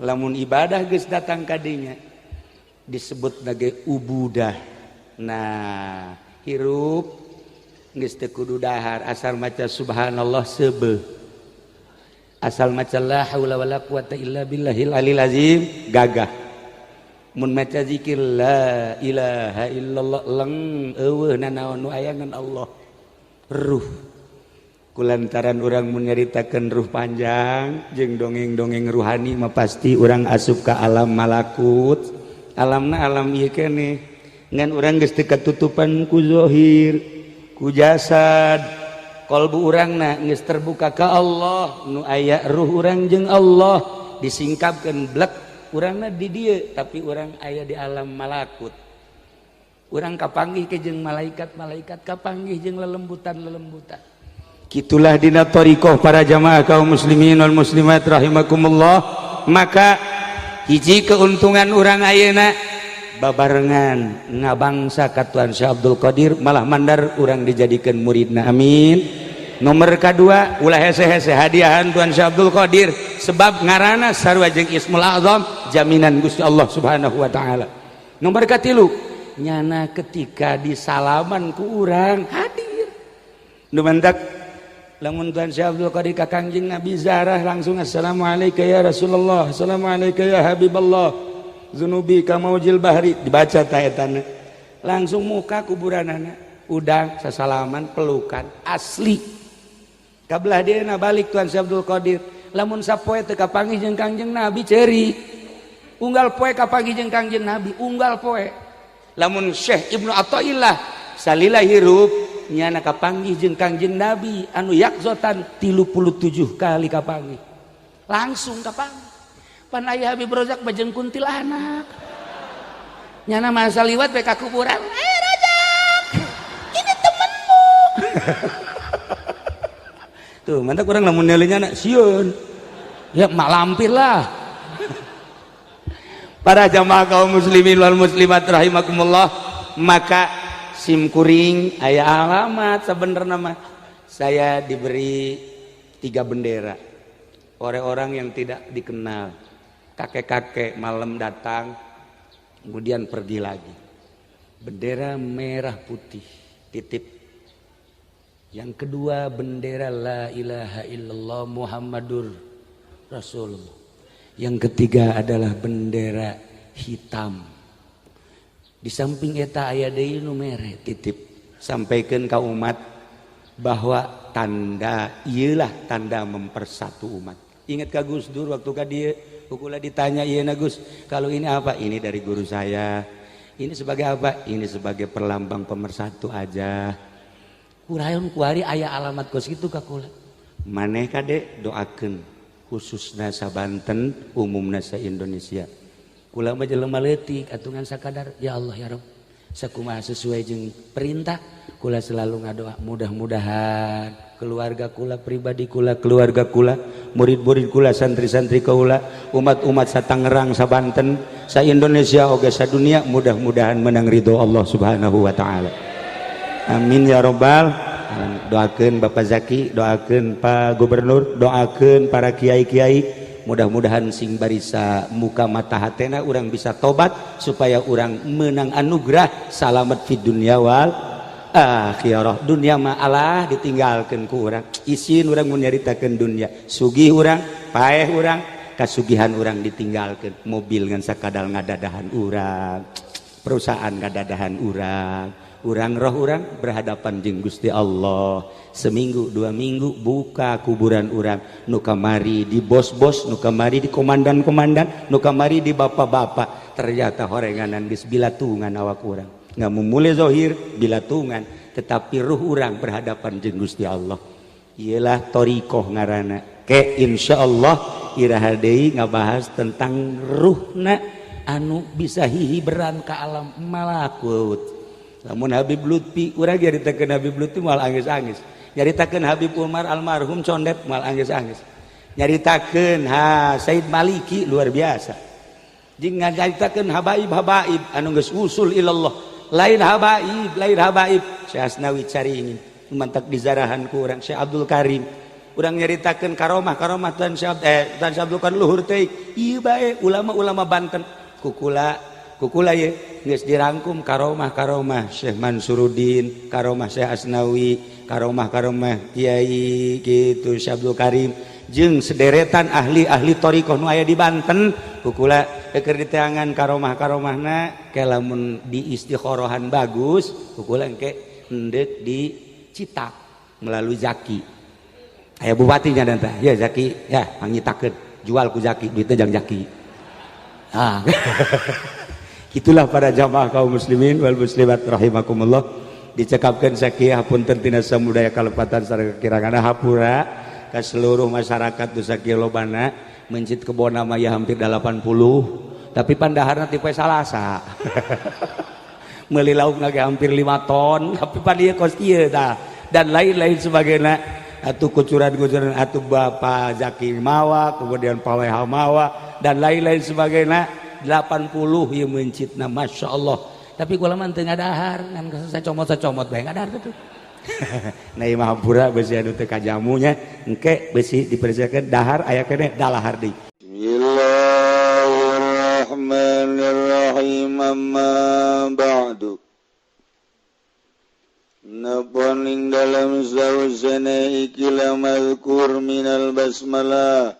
Lamun ibadah geus datang kadinya disebut nage ubudah. Nah, hirup geus teu kudu dahar asal maca subhanallah seubeuh. Asal maca la haula wala quwata illa billahil alil azim gagah. Mun maca zikir la ilaha illallah leng eueuh nanaon nu aya ngan Allah. Ruh. Kulantaran urang mun nyaritakeun ruh panjang jeung dongeng-dongeng ruhani mah pasti urang asup ka alam malakut. Alamna alam ieu keneh. Ngan urang geus teu katutupan ku zahir, ku jasad. Kolbu urangna geus terbuka ka Allah, nu aya ruh urang jeung Allah disingkapkeun blek urangna di dieu tapi urang aya di alam malakut. Urang kapanggih ke jeung malaikat-malaikat, kapanggih jeung lelembutan-lelembutan. Gitulah dina thariqah para jamaah kaum muslimin wal muslimat rahimakumullah. Maka hiji keuntungan urang ayeuna babarengan ngabangsa ka Tuan Syekh Abdul Qadir, malah mandar urang dijadikan muridna, amin. Nomor kedua, ulah hese-hese hadiahan Tuan Syekh Abdul Qadir, sebab ngarana sarua jeung Ismul Azam, jaminan Gusti Allah Subhanahu wa taala. Nomor katilu, nyana ketika disalaman ku urang hadir. Nu mantak lamun Tuan Syekh Abdul Qadir ka Kangjeng Nabi zarah langsung, "Assalamualaikum ya Rasulullah, assalamualaikum ya Habiballah, zunubi kamaujil bahri," dibaca ta etana langsung muka kuburanana, udang sasalaman, pelukan asli. Kabelah dia balik Tuan Syekh Abdul Qadir, lamun sapoe teu kapanggih jeung Kangjeng Nabi ceurik, unggal poe kapanggih jeung Kangjeng Nabi, unggal poe. Lamun Syekh Ibnu Athaillah salila hirup nyana kapanggih jeung Kangjeng Nabi anu yakzotan 37 kali kapanggih, langsung kapanggih. Pan aya Habib Rozak bajeng kuntilanak, nyana masa liwat bae ka kuburan, "Eh Rozak, ini temenmu." Tuh mantap, kurang lamun nelinya anak sieun ya, mak lampir lah. Para jamaah kaum muslimin wal muslimat rahimakumullah, maka sim kuring aya alamat. Sebenarnya mah saya diberi tiga bendera oleh orang yang tidak dikenal, kakek-kakek malam datang kemudian pergi lagi. Bendera merah putih titip, yang kedua bendera la ilaha illallah Muhammadur Rasulullah, yang ketiga adalah bendera hitam. Di samping eta aya deui nu mere titip, sampaikan ke umat bahwa tanda iyalah tanda mempersatu umat. Ingat ka Gus Dur waktu ka dieu kukula ditanya, "Iya Gus, kalau ini apa?" "Ini dari guru saya." "Ini sebagai apa?" "Ini sebagai perlambang pemersatu aja." Kurayon kuari aya alamat kos gitu ka kula. Maneh kade doakeun khususna sa Banten, umumna sa Indonesia. Kula mah jelema leutik atuh, ngan sakadar ya Allah ya Rabb, sakumaha sesuai jeung perintah kula selalu ngadoa, mudah-mudahan keluarga kula, pribadi kula, keluarga kula, murid-murid kula, santri-santri kula, umat-umat sa Tangerang, sa Banten, sa Indonesia oge sa dunia, mudah-mudahan menang ridho Allah Subhanahu wa taala. Amin ya robbal. Doakeun Bapak Zaki, doakeun Pak Gubernur, doakeun para kiai-kiai, mudah-mudahan sing barisa muka mata hatena urang bisa tobat supaya urang menang anugerah salamet di dunia wal akhirah. Dunia mah Allah ditinggalkan ku urang, isin urang mun nyaritakeun dunia. Sugih urang, paeh urang, kasugihan urang ditinggalkan, mobil ngan sakadal ngadadahan urang, perusahaan ngadadahan urang, urang roh urang berhadapan jeung Gusti Allah. Seminggu 2 minggu buka kuburan urang, nu kamari di bos-bos, nu kamari di komandan-komandan, nu kamari di bapak-bapak, ternyata horenganan geus bilatungan awak urang. Nggak memulai zohir bilatungan, tetapi ruh urang berhadapan jeung Gusti Allah. Iyalah torikoh ngarana. Ke insya Allah iraha deui ngabahas tentang ruhna anu bisa hihiberan ke alam malakut. Lamun Habib Lutfi, urang nyaritakeun Habib Lutfi moal angis-angis, nyaritakeun Habib Umar almarhum condet moal angis-angis, nyaritakeun ha Said Maliki luar biasa, jeung nyaritakeun habaib-habaib anu geus usul ilallah, lain habaib, lain habaib. Syekh Asnawi Caringin mantak dizarahan ku urang, Syekh Abdul Karim, urang nyaritakeun karomah karomah Tuan Syekh, Tuan Syekh Abdul Karim luhur teh. Ieu bae ulama-ulama Banten kukula kukula ye geus dirangkum karomah karomah Syekh Mansuruddin, karomah Syekh Asnawi, karomah karomah Kiai gitu Syekh Abdul Karim jeung sederetan ahli-ahli thariqah nu aya di Banten. Kukula keur diteangan karomah karomahna ke lamun di istikhorohan bagus, kukula engke endek dicitak melalui Zaki. Aya bupatinya dan tah ya Zaki ya pangnyitakeun, jual ku Zaki, duitnya jang Zaki. Ah, itulah para jamaah kaum muslimin wal muslimat rahimakumullah. Dicekapkan sakieu, hapunten tina samudaya kalepatan sareng kekirangan, hapura ke seluruh masyarakat nu sakieu lobana. Mencit kebon nama ya hampir 80, tapi pandaharna tipe Salasa, meuli lauk lagi hampir 5 ton, tapi pan ieu kos kieu tah dan lain-lain sebagainya. Atuh kucuran-kucuran atuh Bapak Zaki mawa, kemudian Pak WH mawa dan lain-lain sebagainya. 80 ieu mencitna, Masya Allah. Tapi kula mah teu ngadahar, ngan saya comot-comot bae ngadahar tuh. Nah ieu mah hampura besi anu teu kajamunya engke besi dipersiapkeun dahar aya keneh dalahar deui. Bismillahirrahmanirrahim. Amma ba'du. Napon ing dalam sausana ikilah mazkur minal basmalah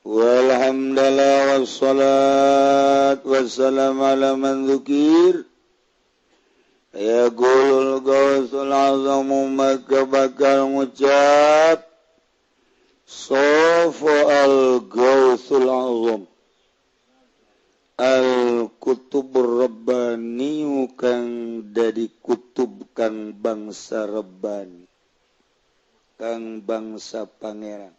walhamdulillah wassalat wassalam ala man dzukir. Yaqulul gausul azamu maka bakal ngucap sofa al gausul azam al kutubur rabbani kang dadi kutub kang bangsa rabbani kang bangsa pangeran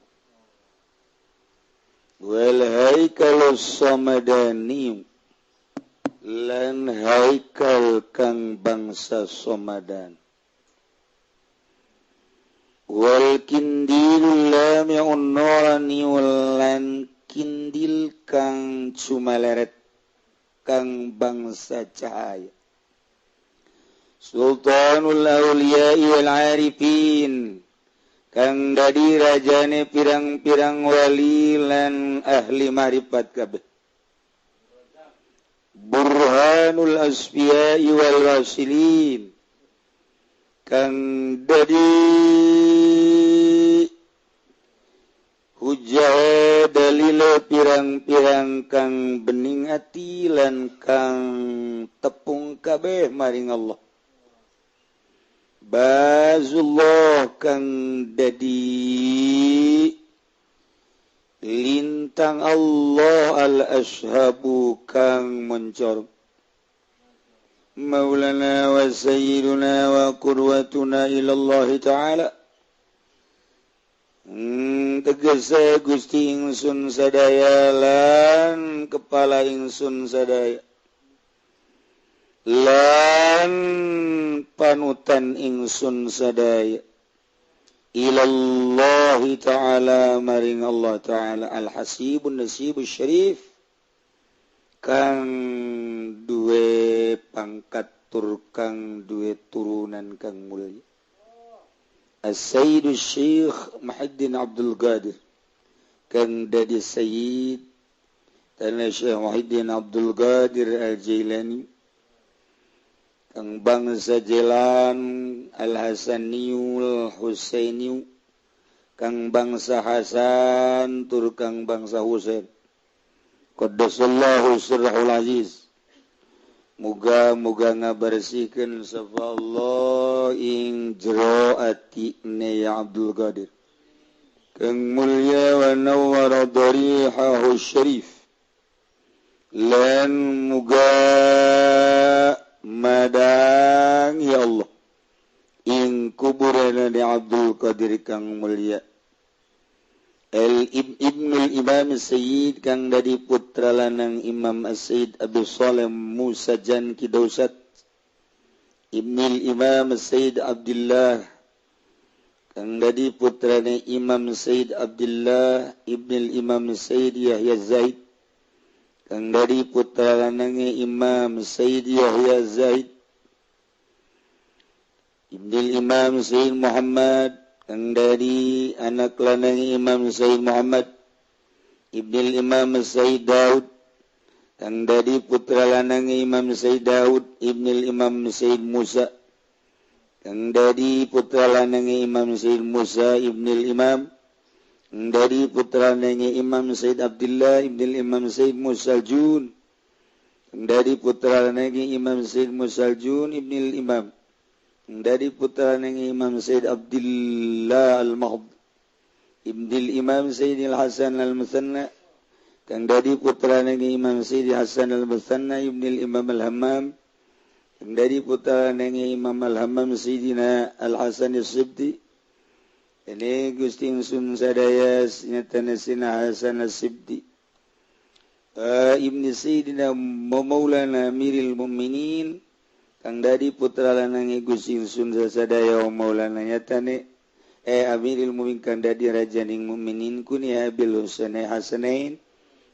wal haikalus samadani lan haikal kang bangsa somadan wal kindil lami'un nurani lan kindil kang cumaleret kang bangsa cahaya sultanul awliya'i wal arifin kang dadi rajane pirang-pirang wali lan ahli marifat kabeh burhanul asfiya'i wal wasilin kang dadi hujah dalile pirang-pirang kang bening ati lan kang tepung kabeh maring Allah bazullah kang dadi lintang Allah al-ashabu kang mencor maulana wa sayyiduna wa qurwatuna ila Allah ta'ala. Tegese Gusti ingsun sadaya lan kepala ingsun sadaya lan panutan ingsun sadaya ilallahi ta'ala maring Allah ta'ala al-hasibun nasibus syarif kang duwe pangkat tur kang duwe turunan kang mulia As-Sayyid Syekh Muhyiddin Abdul Qadir kang dadi sayyid tanah Syekh Muhyiddin Abdul Qadir Al-Jailani kang bangsa Jelan Al-Hasaniyul Husainiyu kang bangsa Hasan tur kang bangsa Husain qaddasallahu sirrahul aziz. Muga-muga ngabersihkeun sapa Allah ing jero atine ya Abdul Qadir kang mulya wa nawwara darihahu syarif lan muga madang ya Allah ing kuburana di Abdul Qadir kang mulia El Ibnul Imam Sayyid kang dadi putra lanang Imam As-Sayyid Abu Saleh Musa Jan Kidausat Ibnul Imam Sayyid Abdullah kang dadi putrane Imam Sayyid Abdullah Ibnul Imam Sayyid Yahya Zaid kang dadi putra lanange Imam Sayyid Yahya Zaid Ibnul Imam Sayyid Muhammad kang dadi anak lanang Imam Sayyid Muhammad Ibnul Imam Sayyid Daud kang dadi putra lanang Imam Sayyid Daud Ibnul Imam Sayyid Musa kang dadi putra lanang Imam Sayyid Musa Ibnul Imam kang dadi putra lanang Imam Sayyid Abdullah Ibnul Imam Sayyid Musa Jun kang dadi putra lanang Imam Sayyid Musa Jun Ibnul Imam dari putra Imam Sayyid Abdullah Al-Mahd Ibnul Imam Sayyid Al-Hasan Al-Musanna kang dari putra Imam Sayyid Hasan Al-Musanna Ibnul Imam Al-Hammam kang dari putra Imam Al-Hammam Sayyidina Al-Hasan As-Sibti ini Gusti ingsun sadaya nyatana Sina Hasan As-Sibti Ibni Sayyidina Maulana Amiril Mukminin kang dadi putra lanange Gusti ingsun sadaya maulana nyatane Amiril Mukminin kang dadi rajaning mukminin kunia Abil Husain Hasanain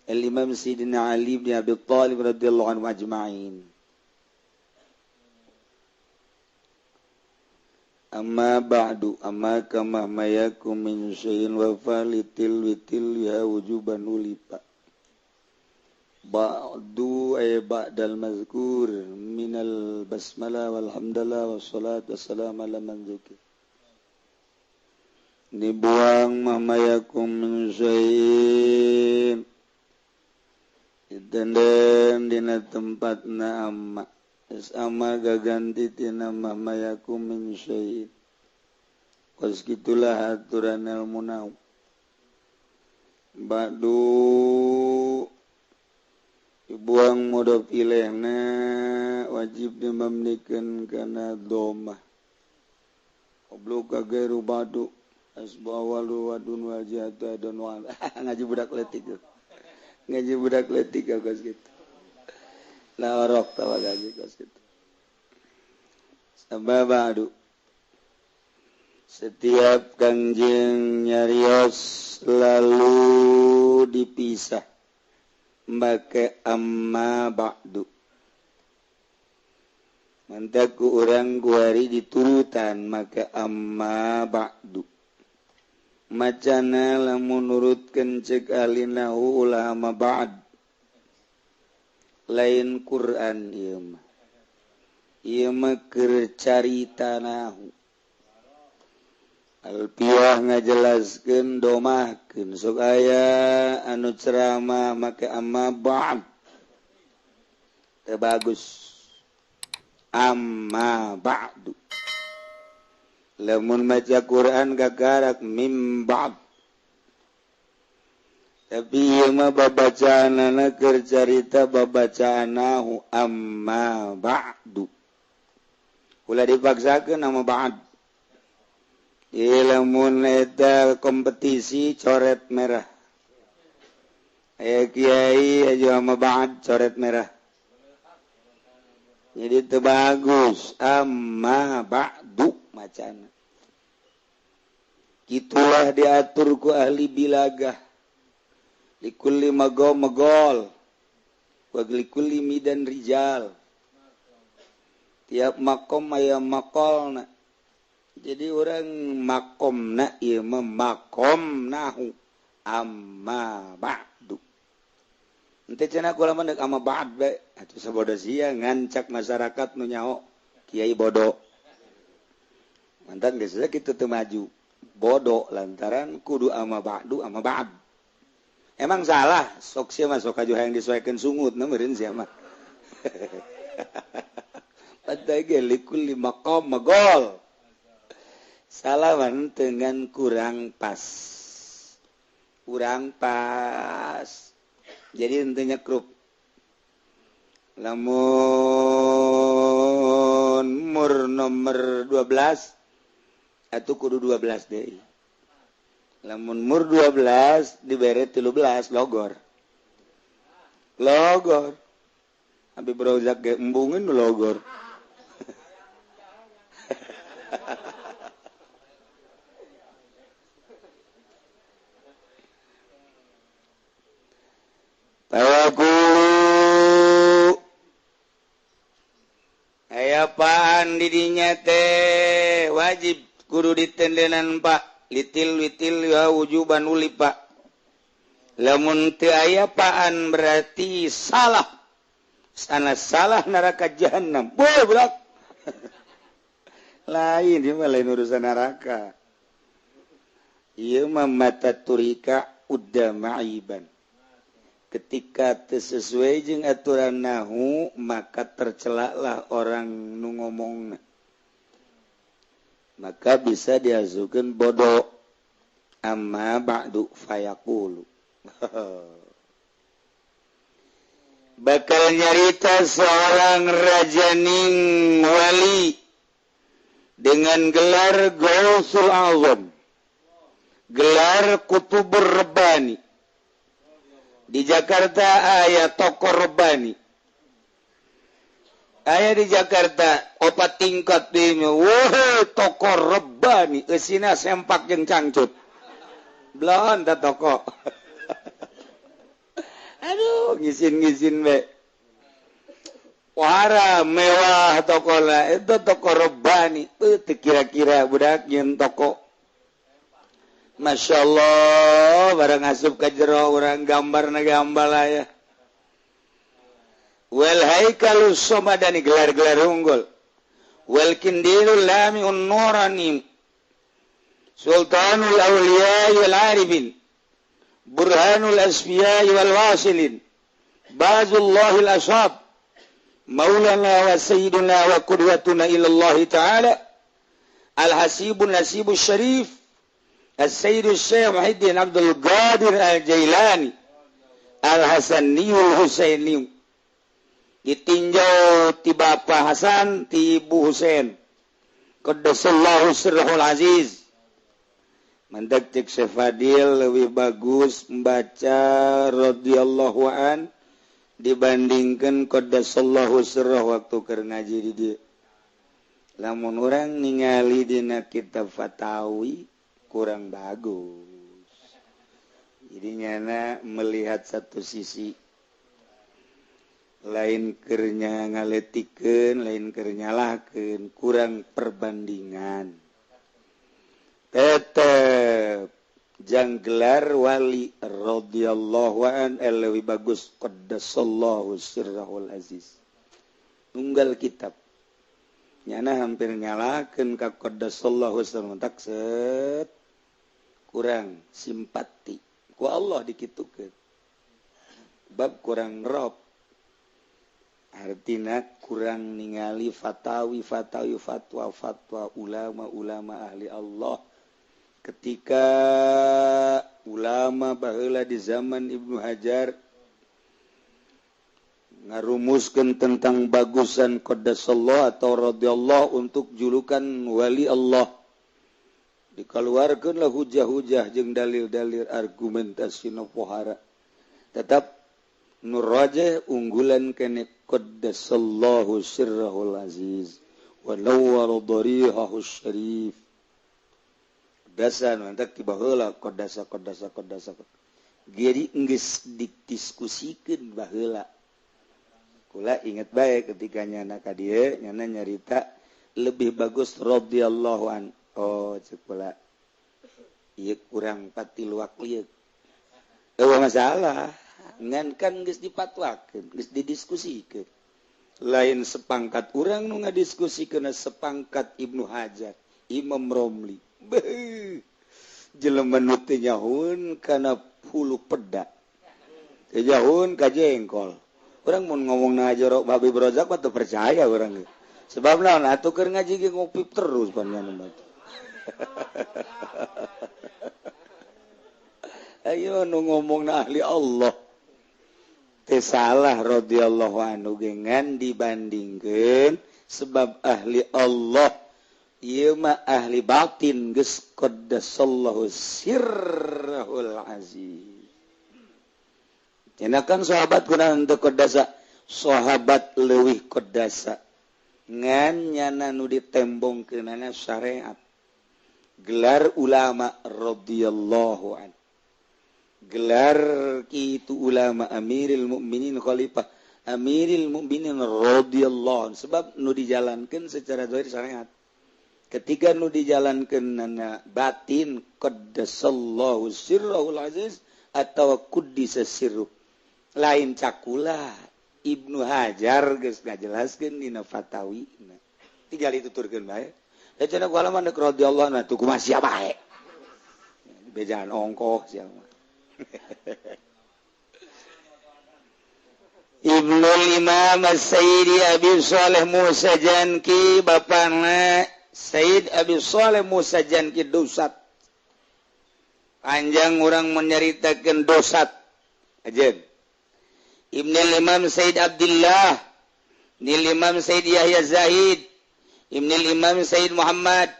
Al Imam Sayyidina Ali bin Abi Thalib radhiyallahu anhu ajma'in. Amma ba'du amma kama mayakum min syai'in wa falitil witil ya wujuban ulipa ba'du ay ba'dal mazkur minal basmalah walhamdulillah wassalatu wassalamu ala man dzukir. Dibuang mahmayakum min syai'in ditenden dina tempatna amma sama gaganti tina mahmayakum min syai'in. Kos gitulah aturan ilmu nau. Ba'du dibuang mudhof ilaihna wajib dimamnikeun kana dhammah. Qablu ka gairu ba'du asba walu wadun wajihatu adon wa ngaji budak leutik. Ngaji budak leutik kos kitu. La orok tawa gaji kos kitu. Sabab ba'du setiap Kangjeng nyarios lalu dipisah make amma ba'du. Mantaku urang kuari diturutan make amma ba'du. Macana lamun nurutkeun ceuk ahli nahu ulah amma ba'd. Lain Quran ieu mah. Ieu mah keur carita nahu. Alpiah ngajelaskeun domahkeun sok aya anu ceramah make amma ba'd. Teu bagus. Amma ba'du. Lamun maca Quran gagarak mim ba'd. Tapi ieu mah babacaanana keur carita babacaanahu amma ba'du. Ulah dipaksakeun amma ba'd. Lamun eta kompetisi coret merah. Aya kiai aja sama ba'd coret merah. Jadi teu bagus amma ba'du macana. Kitulah diatur ku ahli bilagah. Likulli magom magol wa likulli midan rijal. Tiap makom aya makolna. Jadi orang makomna ieu mah makom nahu amma ba'du. Henteu cenah kula mah deuk amma ba'd bae. Atuh sabodo sia ngancak masyarakat nu nyaho kiai bodoh. Mantan geus kitu teu maju. Bodoh lantaran kudu amma ba'du amma ba'd. Emang salah sok sia mah sok aju hayang disoekeun sungut na meureun sia mah. Padahal ge likulli maqam magol. Salaman dengan kurang pas. Kurang pas. Jadi intinya krup. Lamun mur nomor 12 atau kudu 12 deui. Lamun mur 12 dibere 13 logor. Logor. Habib Rozak ge embungeun logor. Tawakulu aya paan didinya teh wajib kudu ditendenan pak litil witil ya wujuban uli pak. Lamun teu aya paan berarti salah. Sana salah neraka jahanam. Boy budak. Lain ieu mah lain urusan neraka. Ieu mah mata turika udda ma'iban. Ketika tersesuai jeung aturan nahu maka tercelaklah orang nu ngomongna. Maka bisa diazukeun bodoh. Amma ba'du fayaqulu. Bakal nyarita seorang rajaning wali dengan gelar Gausul Azam, gelar Kutubur Rabbani. Di Jakarta aya tokoh Rabbani. Aya di Jakarta opat tingkat dinya. Wah, tokoh Rabbani eusina sempak jeung cangcut. Belon ta toko. Aduh, ngisin-ngisin we. Wahara mewah toko lah itu toko Robbani teu kira-kira budak nyeun toko. Masya Allah barang asup ka jero urang gambarna gambar aya. Wal haikalus somadani gelar-gelar unggul. Wal kindilul lamiun nurani sultanul awliya wal arifin burhanul asfiya wal wasilin bazullahil ashab maulana wa sayyiduna wa qudwatuna ila Allah ta'ala al-hasibun nasibu syarif as-sayyidu syekh Muhyiddin Abdul Qadir al-Jailani al-Hasaniyul Husaini ditinjau ti Bapak Hasan ti Ibu Husain qaddasallahu sirrahul aziz. Mantak cek Syekh Fadil lebih bagus membaca radhiyallahu an dibandingkan qaddasallahu sirrah waktu keur ngaji di dieu. Lamun urang ningali dina kitab Fatawi kurang bagus. Jadi nyana melihat satu sisi lain kernya ngaletikeun, lain keur nyalahkeun, kurang perbandingan. Tetep jang gelar wali radhiyallahu an leuwih bagus qaddasallahu sirrahul aziz. Tunggal kitab nyana hampir nyalakeun ka qaddasallahu sirrahul tak set kurang simpati ku Allah dikitukeun bab kurang rob artina kurang ningali fatawi fatawi fatwa fatwa ulama-ulama ahli Allah. Ketika ulama baheula di zaman Ibnu Hajar ngarumuskeun tentang bagusan qaddasallahu atau radhiyallahu untuk julukan wali Allah, dikeluarkeunlah hujah-hujah jeung dalil-dalil argumentasi nu pohara. Tetap nu rajih unggulan kene qaddasallahu sirrahul aziz wa nawwara darihahu syarif. Dasa mantak tiba heula qadasa qadasa qadasa. Jadi geus didiskusikeun baheula. Kula inget bae ketika nyana ka dieu nyana nyarita lebih bagus radhiyallahu an. Oh cek kula ieu kurang patiluak lieu. Eueuh masalah ngan kan geus dipatwakeun, geus didiskusikeun. Lain sepangkat urang nu ngadiskusikeun sepangkat Ibnu Hajar, Imam Romli. Beuh, jelema nu teu nyahoeun kana hulu peda. Teu nyahoeun ka jengkol. Urang mun ngomongna jorok Babi Brozak mah teu percaya urang ge. Sebab naon atuh keur ngaji ge ngopi terus panjenengan mah. Ayo nu ngomongna ahli Allah. Teu salah radhiyallahu anhu ge ngan dibandingkeun sebab ahli Allah ieu mah ahli batin geus qaddasallahu sirrahul aziz. Cenah kan sahabat kunaon teu qaddasa, sahabat leuwih qaddasa. Ngan nyana nu ditembongkeunana syariat. Gelar ulama radhiyallahu an. Gelar kitu ulama Amiril Mukminin khalifah Amiril Mukminin radhiyallahu an sebab nu dijalankeun secara zahir syariat. Ketika nu dijalankeun nana batin qaddasallahu sirrahul aziz atau quddisa sirruh. Lain cakula Ibnu Hajar geus ngajelaskeun dina Fatawi. Tinggal dituturkeun bae. Da cenah ku alaman deuk radhiyallahu anhu tuh kumaha sia bae. Bejaan ongkoh sia mah. Ibnul Imam As-Sayyidi Abi Shalih Musa Janki bapana Sayyid Abi Shalih Musa Janki dosat. Panjang orang menyeritakan dosat. Ajen. Ibnul Imam Sayyid Abdullah, Ibnul Imam Sayyid Yahya Zahid, Ibnul Imam Sayyid Muhammad,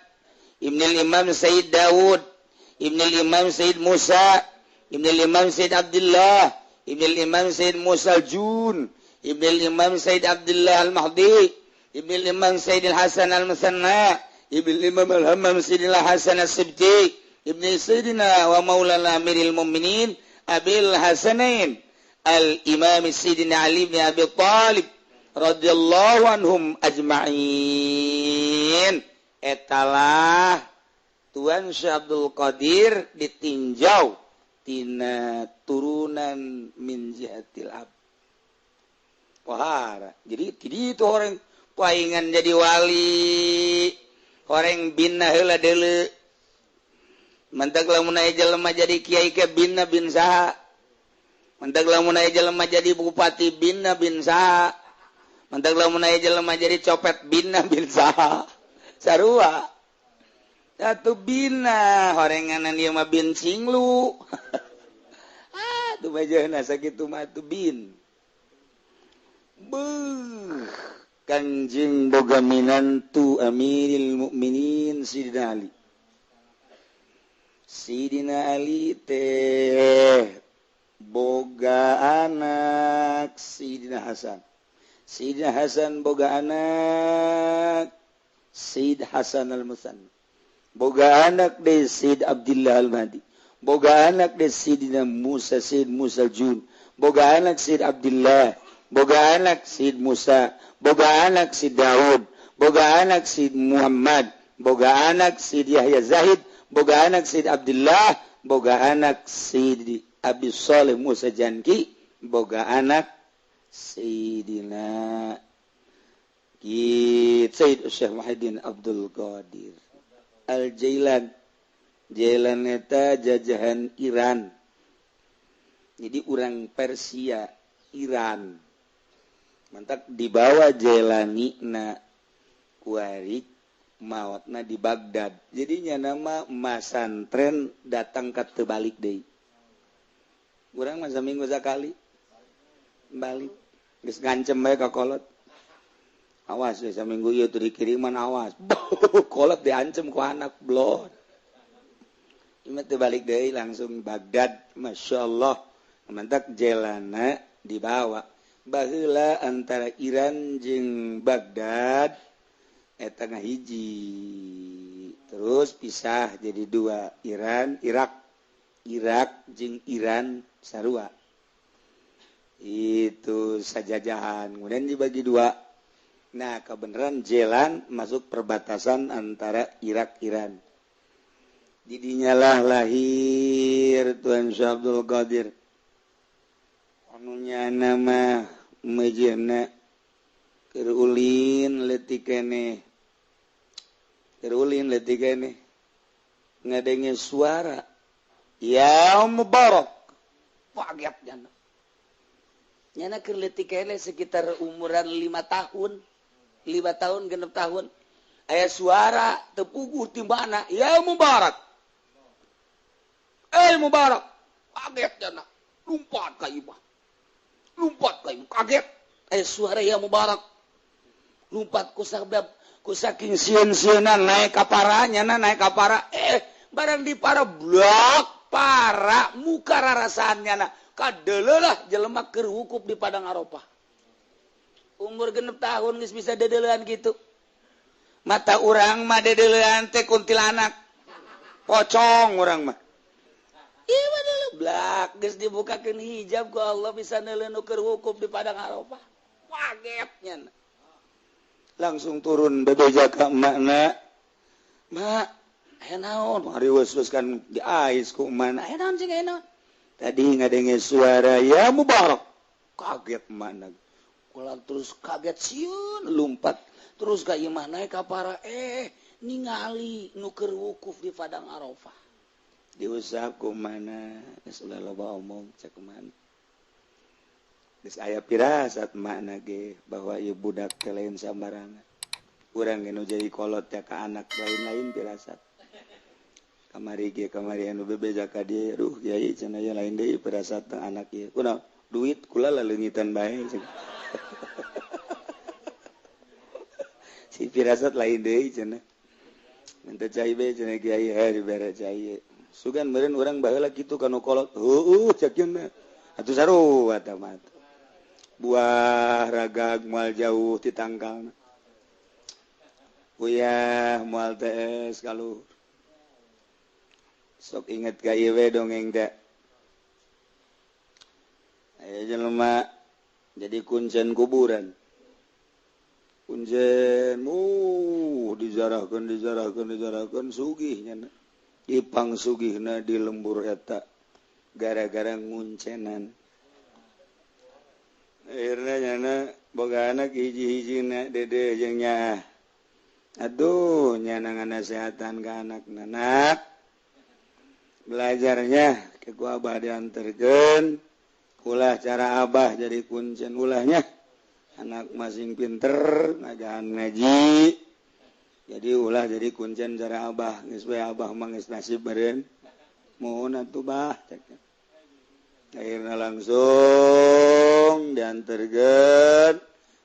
Ibnul Imam Sayyid Daud, Ibnul Imam Sayyid Musa, Ibnul Imam Sayyid Abdullah, Ibnul Imam Sayyid Musa Al-Jun, Ibnul Imam Sayyid Abdullah Al-Mahdi, Ibnul Imam Sayyid Al-Hasan Al-Musanna, Ibnul Imam Al-Hammam Sayyid Al-Hasan As-Sibti, Ibnu Sayyidina wa Maulana Amiril Mu'minin Abil Hasanain Al-Imam Sayyidina Ali bin Abi Thalib radhiyallahu anhum ajma'in. Etalah Tuan Syekh Abdul Qadir ditinjau tina turunan min jihatil ab. Wahara. Jadi tidak itu orang paingan jadi wali, orang bina heula deuleu. Mentak lamun aya jelema jadi kiai ke bina bin saha. Mentak lamun aya jelema jadi bupati bina bin saha. Mentak lamun aya jelema jadi copet bina bin saha. Sarua. Satu bina horenganan ieu mah bin cinglu. Ah, tuh bajana sakitu mah tuh bin. Beuh, Kanjeng boga minantu Amiril Mukminin Sidina Ali. Sidina Ali teh boga anak Sidina Hasan. Sidina Hasan boga anak Sayyid Hasan Al-Musanna. Boga anak de Sayyid Abdillah Al-Mahdi. Boga anak de Sidina Musa, Sayyid Musa Jun. Boga anak Sayyid Abdillah. Boga anak Sayyid Musa, boga anak Sayyid Daud, boga anak Sayyid Muhammad, boga anak Sayyid Yahya Zahid, boga anak Sayyid Abdullah, boga anak Sayyid Abi Saleh Musa Janki, boga anak Sayyidina Sayyid Syekh Muhyiddin Abdul Qadir Al-Jailan. Jailan eta jajahan Iran. Jadi urang Persia, Iran. Mantak dibawa Jailani na kuari maotna di Baghdad. Jadinya nama masantren datang ke terbalik deui. Urang masa minggu sakali balik. Geus ngancem bae ka kolot. Awas we saminggu ieu teu dikiriman awas. Kolot diancem ku anak blon. Ieu mah teu balik deui langsung Baghdad. Masyaallah. Mantak Jailana dibawa. Baheula antara Iran jeung Baghdad eta ngahiji, terus pisah jadi dua, Iran Irak, Irak jeung Iran sarua itu sajajahan, kemudian dibagi dua. Nah kebenaran jalan masuk perbatasan antara Irak Iran, didinya lah lahir Tuan Syekh Abdul Qadir. Anunya nama mejena keur ulin leutik keneh, keur ulin leutik keneh ngadenge suara ya Mubarak. Kaget nyana, nyana keur leutik keneh sekitar umuran 5 tahun, 5 tahun 6 tahun, aya suara teu puguh ti mana, ya Mubarak, eh Mubarak. Kaget nyana, lompat ka imah. Lompat kayu kaget, suara ya Mubarak. Lompat ku sabab ku saking sieun-sieunan naik ka paranya, naik ka para, barang di para blok para muka rarasaannya na kadeleulah jelema keur wukuf di Padang Arafah. Umur 6 tahun geus bisa dedeleuan gitu. Mata urang mah dedeleuan teh kuntilanak. Pocong urang mah. Iya blak geus dibukakeun hijab ku Allah bisa neuleun nu keur wukuf di Padang Arafah. Kagetnya. Langsung turun bebeja ka emakna. Mak, aya naon? Hariweus kan diais ku emakna. Aya naon cing aya naon? Tadi ngadenge suara ya Mubarak. Kaget emakna. Kula terus kaget sieun lumpat. Terus ka imah naik ka para ningali nu keur wukuf di Padang Arafah. Diusap ku mana geus ulah loba omong cek mana geus aya pirasat makna ge bahwa ieu budak teh lain sambarangan. Urang ge nu jadi kolot teh ka anak lain-lain pirasat. Kamari ge kamari anu bebeja ka dieu, duh kiai cenah aya lain deui pirasat teh anak ieu. Kunaon? Duit kula laleungitan bae cenah. Si pirasat lain deui cenah. Minta cai bae cenah kiai, heuh dibere cai. Sugan meureun urang baheula kitu ka nu kolot. Heueuh cek cenah. Atuh sarua eta mah. Buah ragag moal jauh ti tangkalna. Uyah moal tees kaluhur. Sok inget ka ieu we dongeng teh. Aya jelema jadi kuncen kuburan. Kuncen dijarahkeun dijarahkeun dijarahkeun sugih nya ipang sugihna di lembur eta gara-gara nguncenan. Akhirna nyana boga anak hiji-hijina dede jeung nyaah. Aduh nyana nganasehatan ka anakna, nak belajarnya ke ku abah dianterkeun ulah cara abah jadi kuncen ulahnya. Anak masing pinter ngajahan ngaji jadi ulah jadi kuncen cara abah geus we abah mah geus nasib beureun mohon atuh bah. Akhirna langsung dianterkeun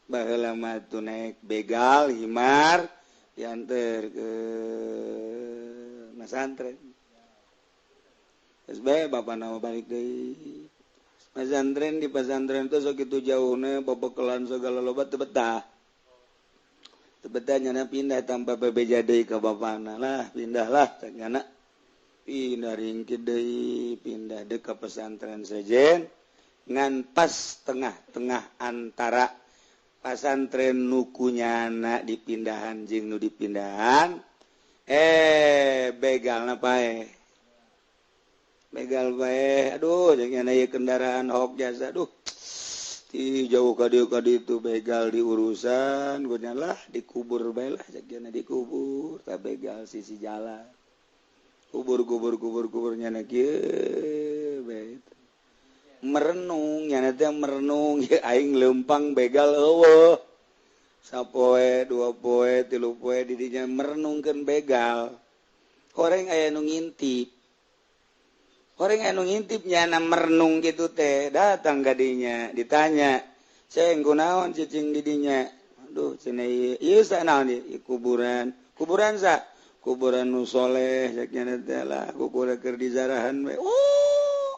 baheula mah tuh naik begal himar dianter ke masantren. Geus bae bapana balik deui pesantren. Di pesantren itu segitu jauhnya bebekelan segala loba teu betah. Teu betah nyana pindah tanpa bebeja deui ka bapana lah, pindahlah cek nyana. Pindah ringkit deui, pindah deui ka pesantren sejen ngan pas tengah-tengah antara pesantren nu ku nyana dipindahan jeung nu dipindahan begalna paeh. Begal bae aduh jangan aya kendaraan hok jasa aduh ti jauh ka dieu ka ditu begal diurusan gue lah dikubur bae lah jangan dikubur ta begal sisi jalan kubur kubur kubur kubur nyana kieu bae merenung nyana teh merenung aing leumpang begal eueuh sapoe dua poe tilu poe di dinya merenungkeun begal horeng aya nu ngintip. Orang anu ngintip nyana merenung gitu teh datang kadinya ditanya ceng kunaon cicing didinya aduh cenah ieu sa naon ieu kuburan kuburan sa kuburan nu soleh cek nyana teh lah kuburan keur dizarahan we oh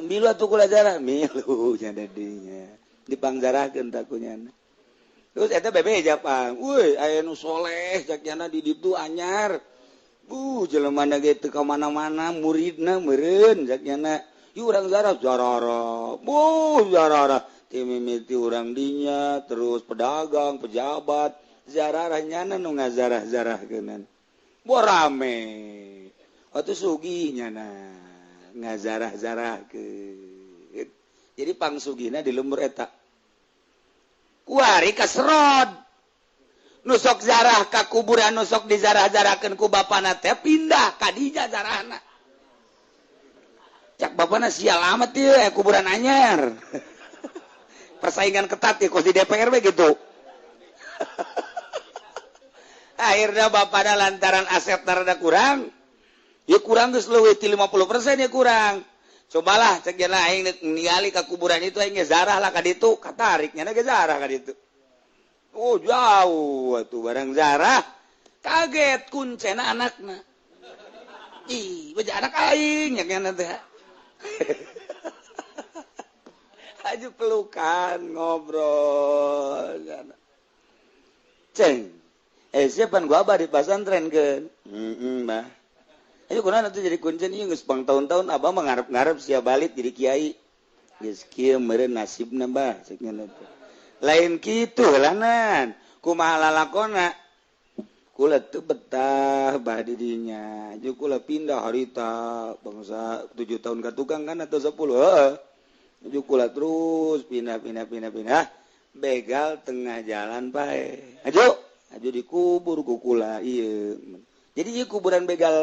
milu atuh kula zarah milu nya dinya dipangzarahkeun ta ku nyana. Terus eta bebeja pang euy aya nu soleh cek nyana di ditu anyar jelema na ge teu ka mana-mana muridna meureun cek nyana ieu urang zarah zarara buh zarara ti mimiti urang dinya terus pedagang pejabat zarara nyana nu ngazarah-zarahkeunan boh rame atuh sugih nyana ngazarah-zarahkeun jadi pangsugihna di lembur eta kuari kaserod nusok zarah ka kuburan nusok dizarah-zarahkeun ku bapana teh pindah ka dinya zarahna cak bapana sial amat ieu kuburan anyar persaingan ketat ya kos di DPR we gitu. Akhirnya bapana lantaran aset rada kurang ya kurang geus leuwih ti 50% ya kurang cobalah cek cenah aing ningali ka kuburan itu aing ge zarah lah ka ditu katarik nya ge zarah ka ditu. Oh jauh atuh barang zarah kaget kuncena anakna ih beja anak aing nya nya teh aju pelukan ngobrol ceng siapa gua abah di pesantren keun heeh bah ayo kunaon atuh jadi kuncen ieu geus pang tahun-tahun abah mah ngarep-ngarep sia balik jadi kiai geus kieu meureun nasibna bah cek nya teh lain kitu lanan kumaha lalakona kula teu betah bah di dinya jeung kula pindah harita bangsa 7 tahun ka tukang kan atau 10 heeh jeung kula terus pindah pindah pindah pindah begal tengah jalan pae aju aju dikubur ku kula ieu jadi ieu kuburan begal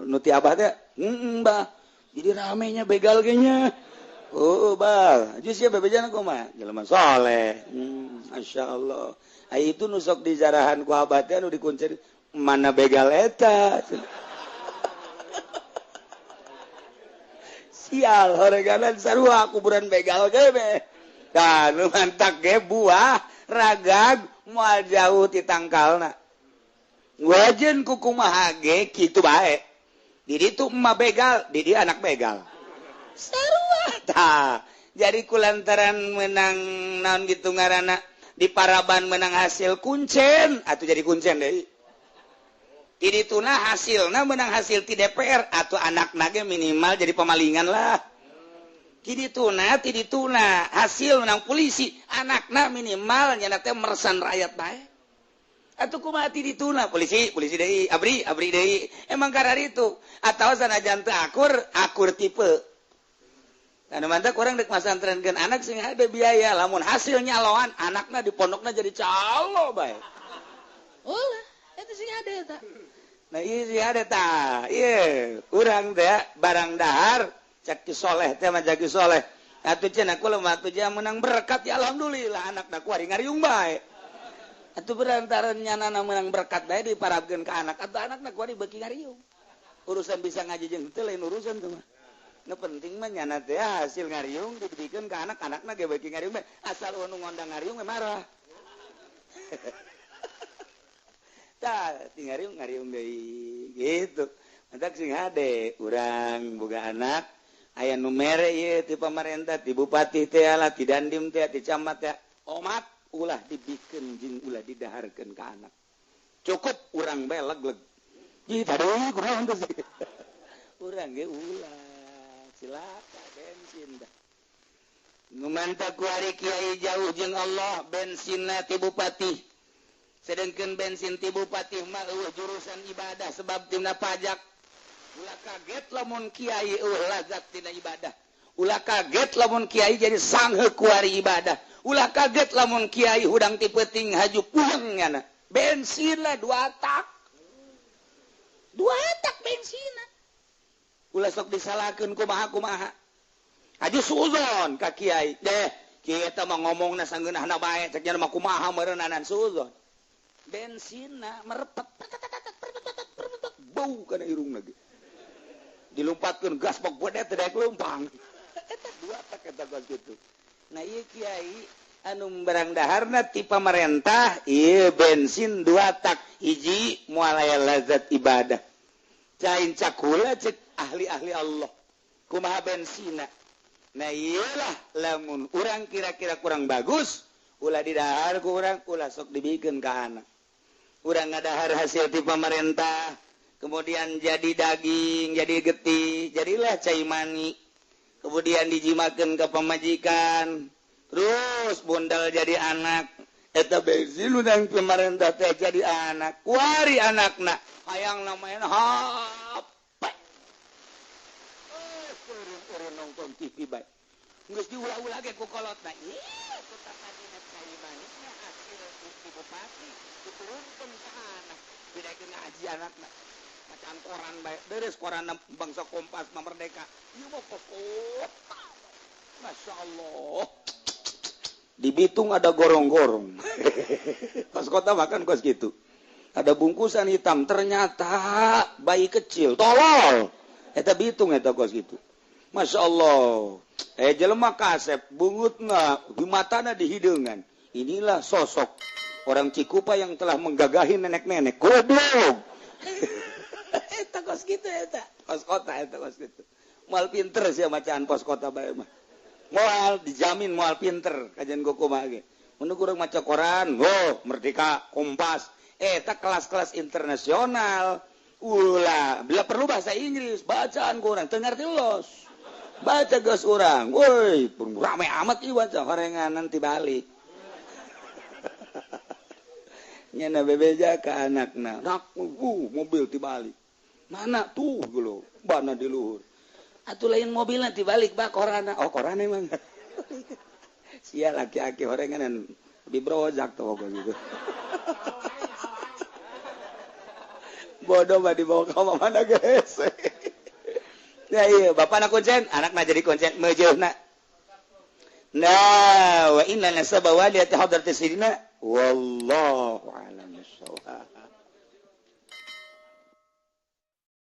nu ti abah teh heeh bah jadi ramenya begal ge nya. Oh bah, aju sia bebejana kumaha? Jelema soleh. Masyaallah. Ai itu nu sok dizarahan ku abah teh nu dikuncir mana begal eta. Sial horeganan sarua kuburan begal ge be. Tah nu mantak ge buah ragag moal jauh ti tangkalna. Wajen ku kumaha ge kitu bae. Di ditu emak begal, di dieu anak begal. Sarua tah. Jadi kulantaran menang naon gitu ngaranna di paraban menang hasil kuncen atau jadi kuncen deui. Di dituna hasilna menang hasil ti DPR atau anak nage minimal jadi pemalingan lah. Kidituna tidituna hasil menang polisi anakna minimal nyana teh meresan rakyat bae. Atuh kumaha tidituna polisi polisi deui abri abri deui emang kararitu atawa sanajan teu akur akur tipe. Anu mantap kurang dek masantrenkeun anak sing ada biaya lamun hasilnya loan anakna di pondokna jadi calo bae. Ulah eta sing ada eta. Nah ieu sing ada tah. Ieu urang teh barang dahar cak ki soleh teh mah cak ki soleh. Atuh cenah kula mah atuh menang berkat ya alhamdulillah anakna kuari ngariung bae. Atuh berantaran nyanana menang berkat bae diparabkeun ka anak atuh anakna kuari beuki ngariung. Urusan bisa ngaji jeung teu lain urusan tuh mah. Nu penting mah nyana teh hasil ngariung dibikeun ka anak-anakna ge beuki ngariung bae. Asal nu ngondang ngariung we marah. Tah ti ngariung ngariung deui gitu. Mantak sing hade urang boga anak aya nu mere ieu ti pamarentah ti bupati teh lah ti dandim teh ti camat teh omat ulah dibikeun jeung ulah didaharkeun ka anak. Cukup urang bae leg-leg. Ih tadi kurang teh. Urang ge ulah cilaka bensin dah. Nu mantap ku ari kiai jauh jeung Allah bensinna ti bupati. Sedengkeun bensin ti bupati mah eueuh jurusan ibadah sebab tina pajak. Ulah kaget lamun kiai eueuh lazat tina ibadah. Ulah kaget lamun kiai jadi sanghe ku ari ibadah. Ulah kaget lamun kiai hudang ti peuting haju pulang nyana. Bensinna dua tak. Dua tak bensinna. Ulah sok disalahkeun kumaha-kumaha. Haji suuzon ka kiai. Deh, kiai eta mah ngomongna sangeunahna bae cek nya mah kumaha meureunana suuzon. Bensinna merepet bau kana irungna ge. Dilumpatkeun gas bok bodet teh daek leumpang. Eta dua tak eta gas kitu. Nah ieu kiai anu barang daharna ti pamarentah ieu bensin dua tak hiji moal aya lazat ibadah. Cain cakula cek ahli-ahli Allah kumaha bensina. Nah iyalah lamun urang kira-kira kurang bagus ulah didahar ku urang ulah sok dibikeun ka anak. Urang ngadahar hasil ti pamarentah kemudian jadi daging jadi getih jadilah cai mani kemudian dijimakeun ka pamajikan terus bundal jadi anak. Eta bensin urang pamarentah teh jadi anak kuari anakna hayang main HP urang nonton TV bae geus diulah-ulah ge ku kolotna ieu tetap adina cai manisna hasil ti bupati diturunkeun ka anak didaekeun ngaji anakna macan koran bae beres koran bangsa Kompas mah Merdeka ieu mah kota Masya Allah di Bitung ada gorong-gorong pas kota makan kos gitu ada bungkusan hitam ternyata bayi kecil tolol eta Bitung eta kos gitu Masya Allah jelema kasep bungutna di matana di hideungan inilah sosok orang Cikupa yang telah menggagahi nenek-nenek goblok eta kos gitu eta kos kota eta kos gitu moal pinter sia macaan pos kota bae mah moal dijamin moal pinter kajian gua kumaha ge mun urang maca koran oh Merdeka Kompas eta kelas-kelas internasional ulah bila perlu bahasa Inggris bacaan kurang teu ngarti los baca geus urang woi rame amat ieu baca horengan nanti balik nyana bebeja ka anakna rak mobil ti balik mana tuh geuleuh bana di luhur atuh lain mobilna ti balik bah korana oh koran emang sia laki-laki horenganan dibrojak tuh gitu bodoh mah dibawa ke mana guys. Ya iya bapak nak kuncen anakna jadi kuncen meujeuna. Nah wa inna nasaba waliyati hadrati sayyidina wallahu a'lam bissawab.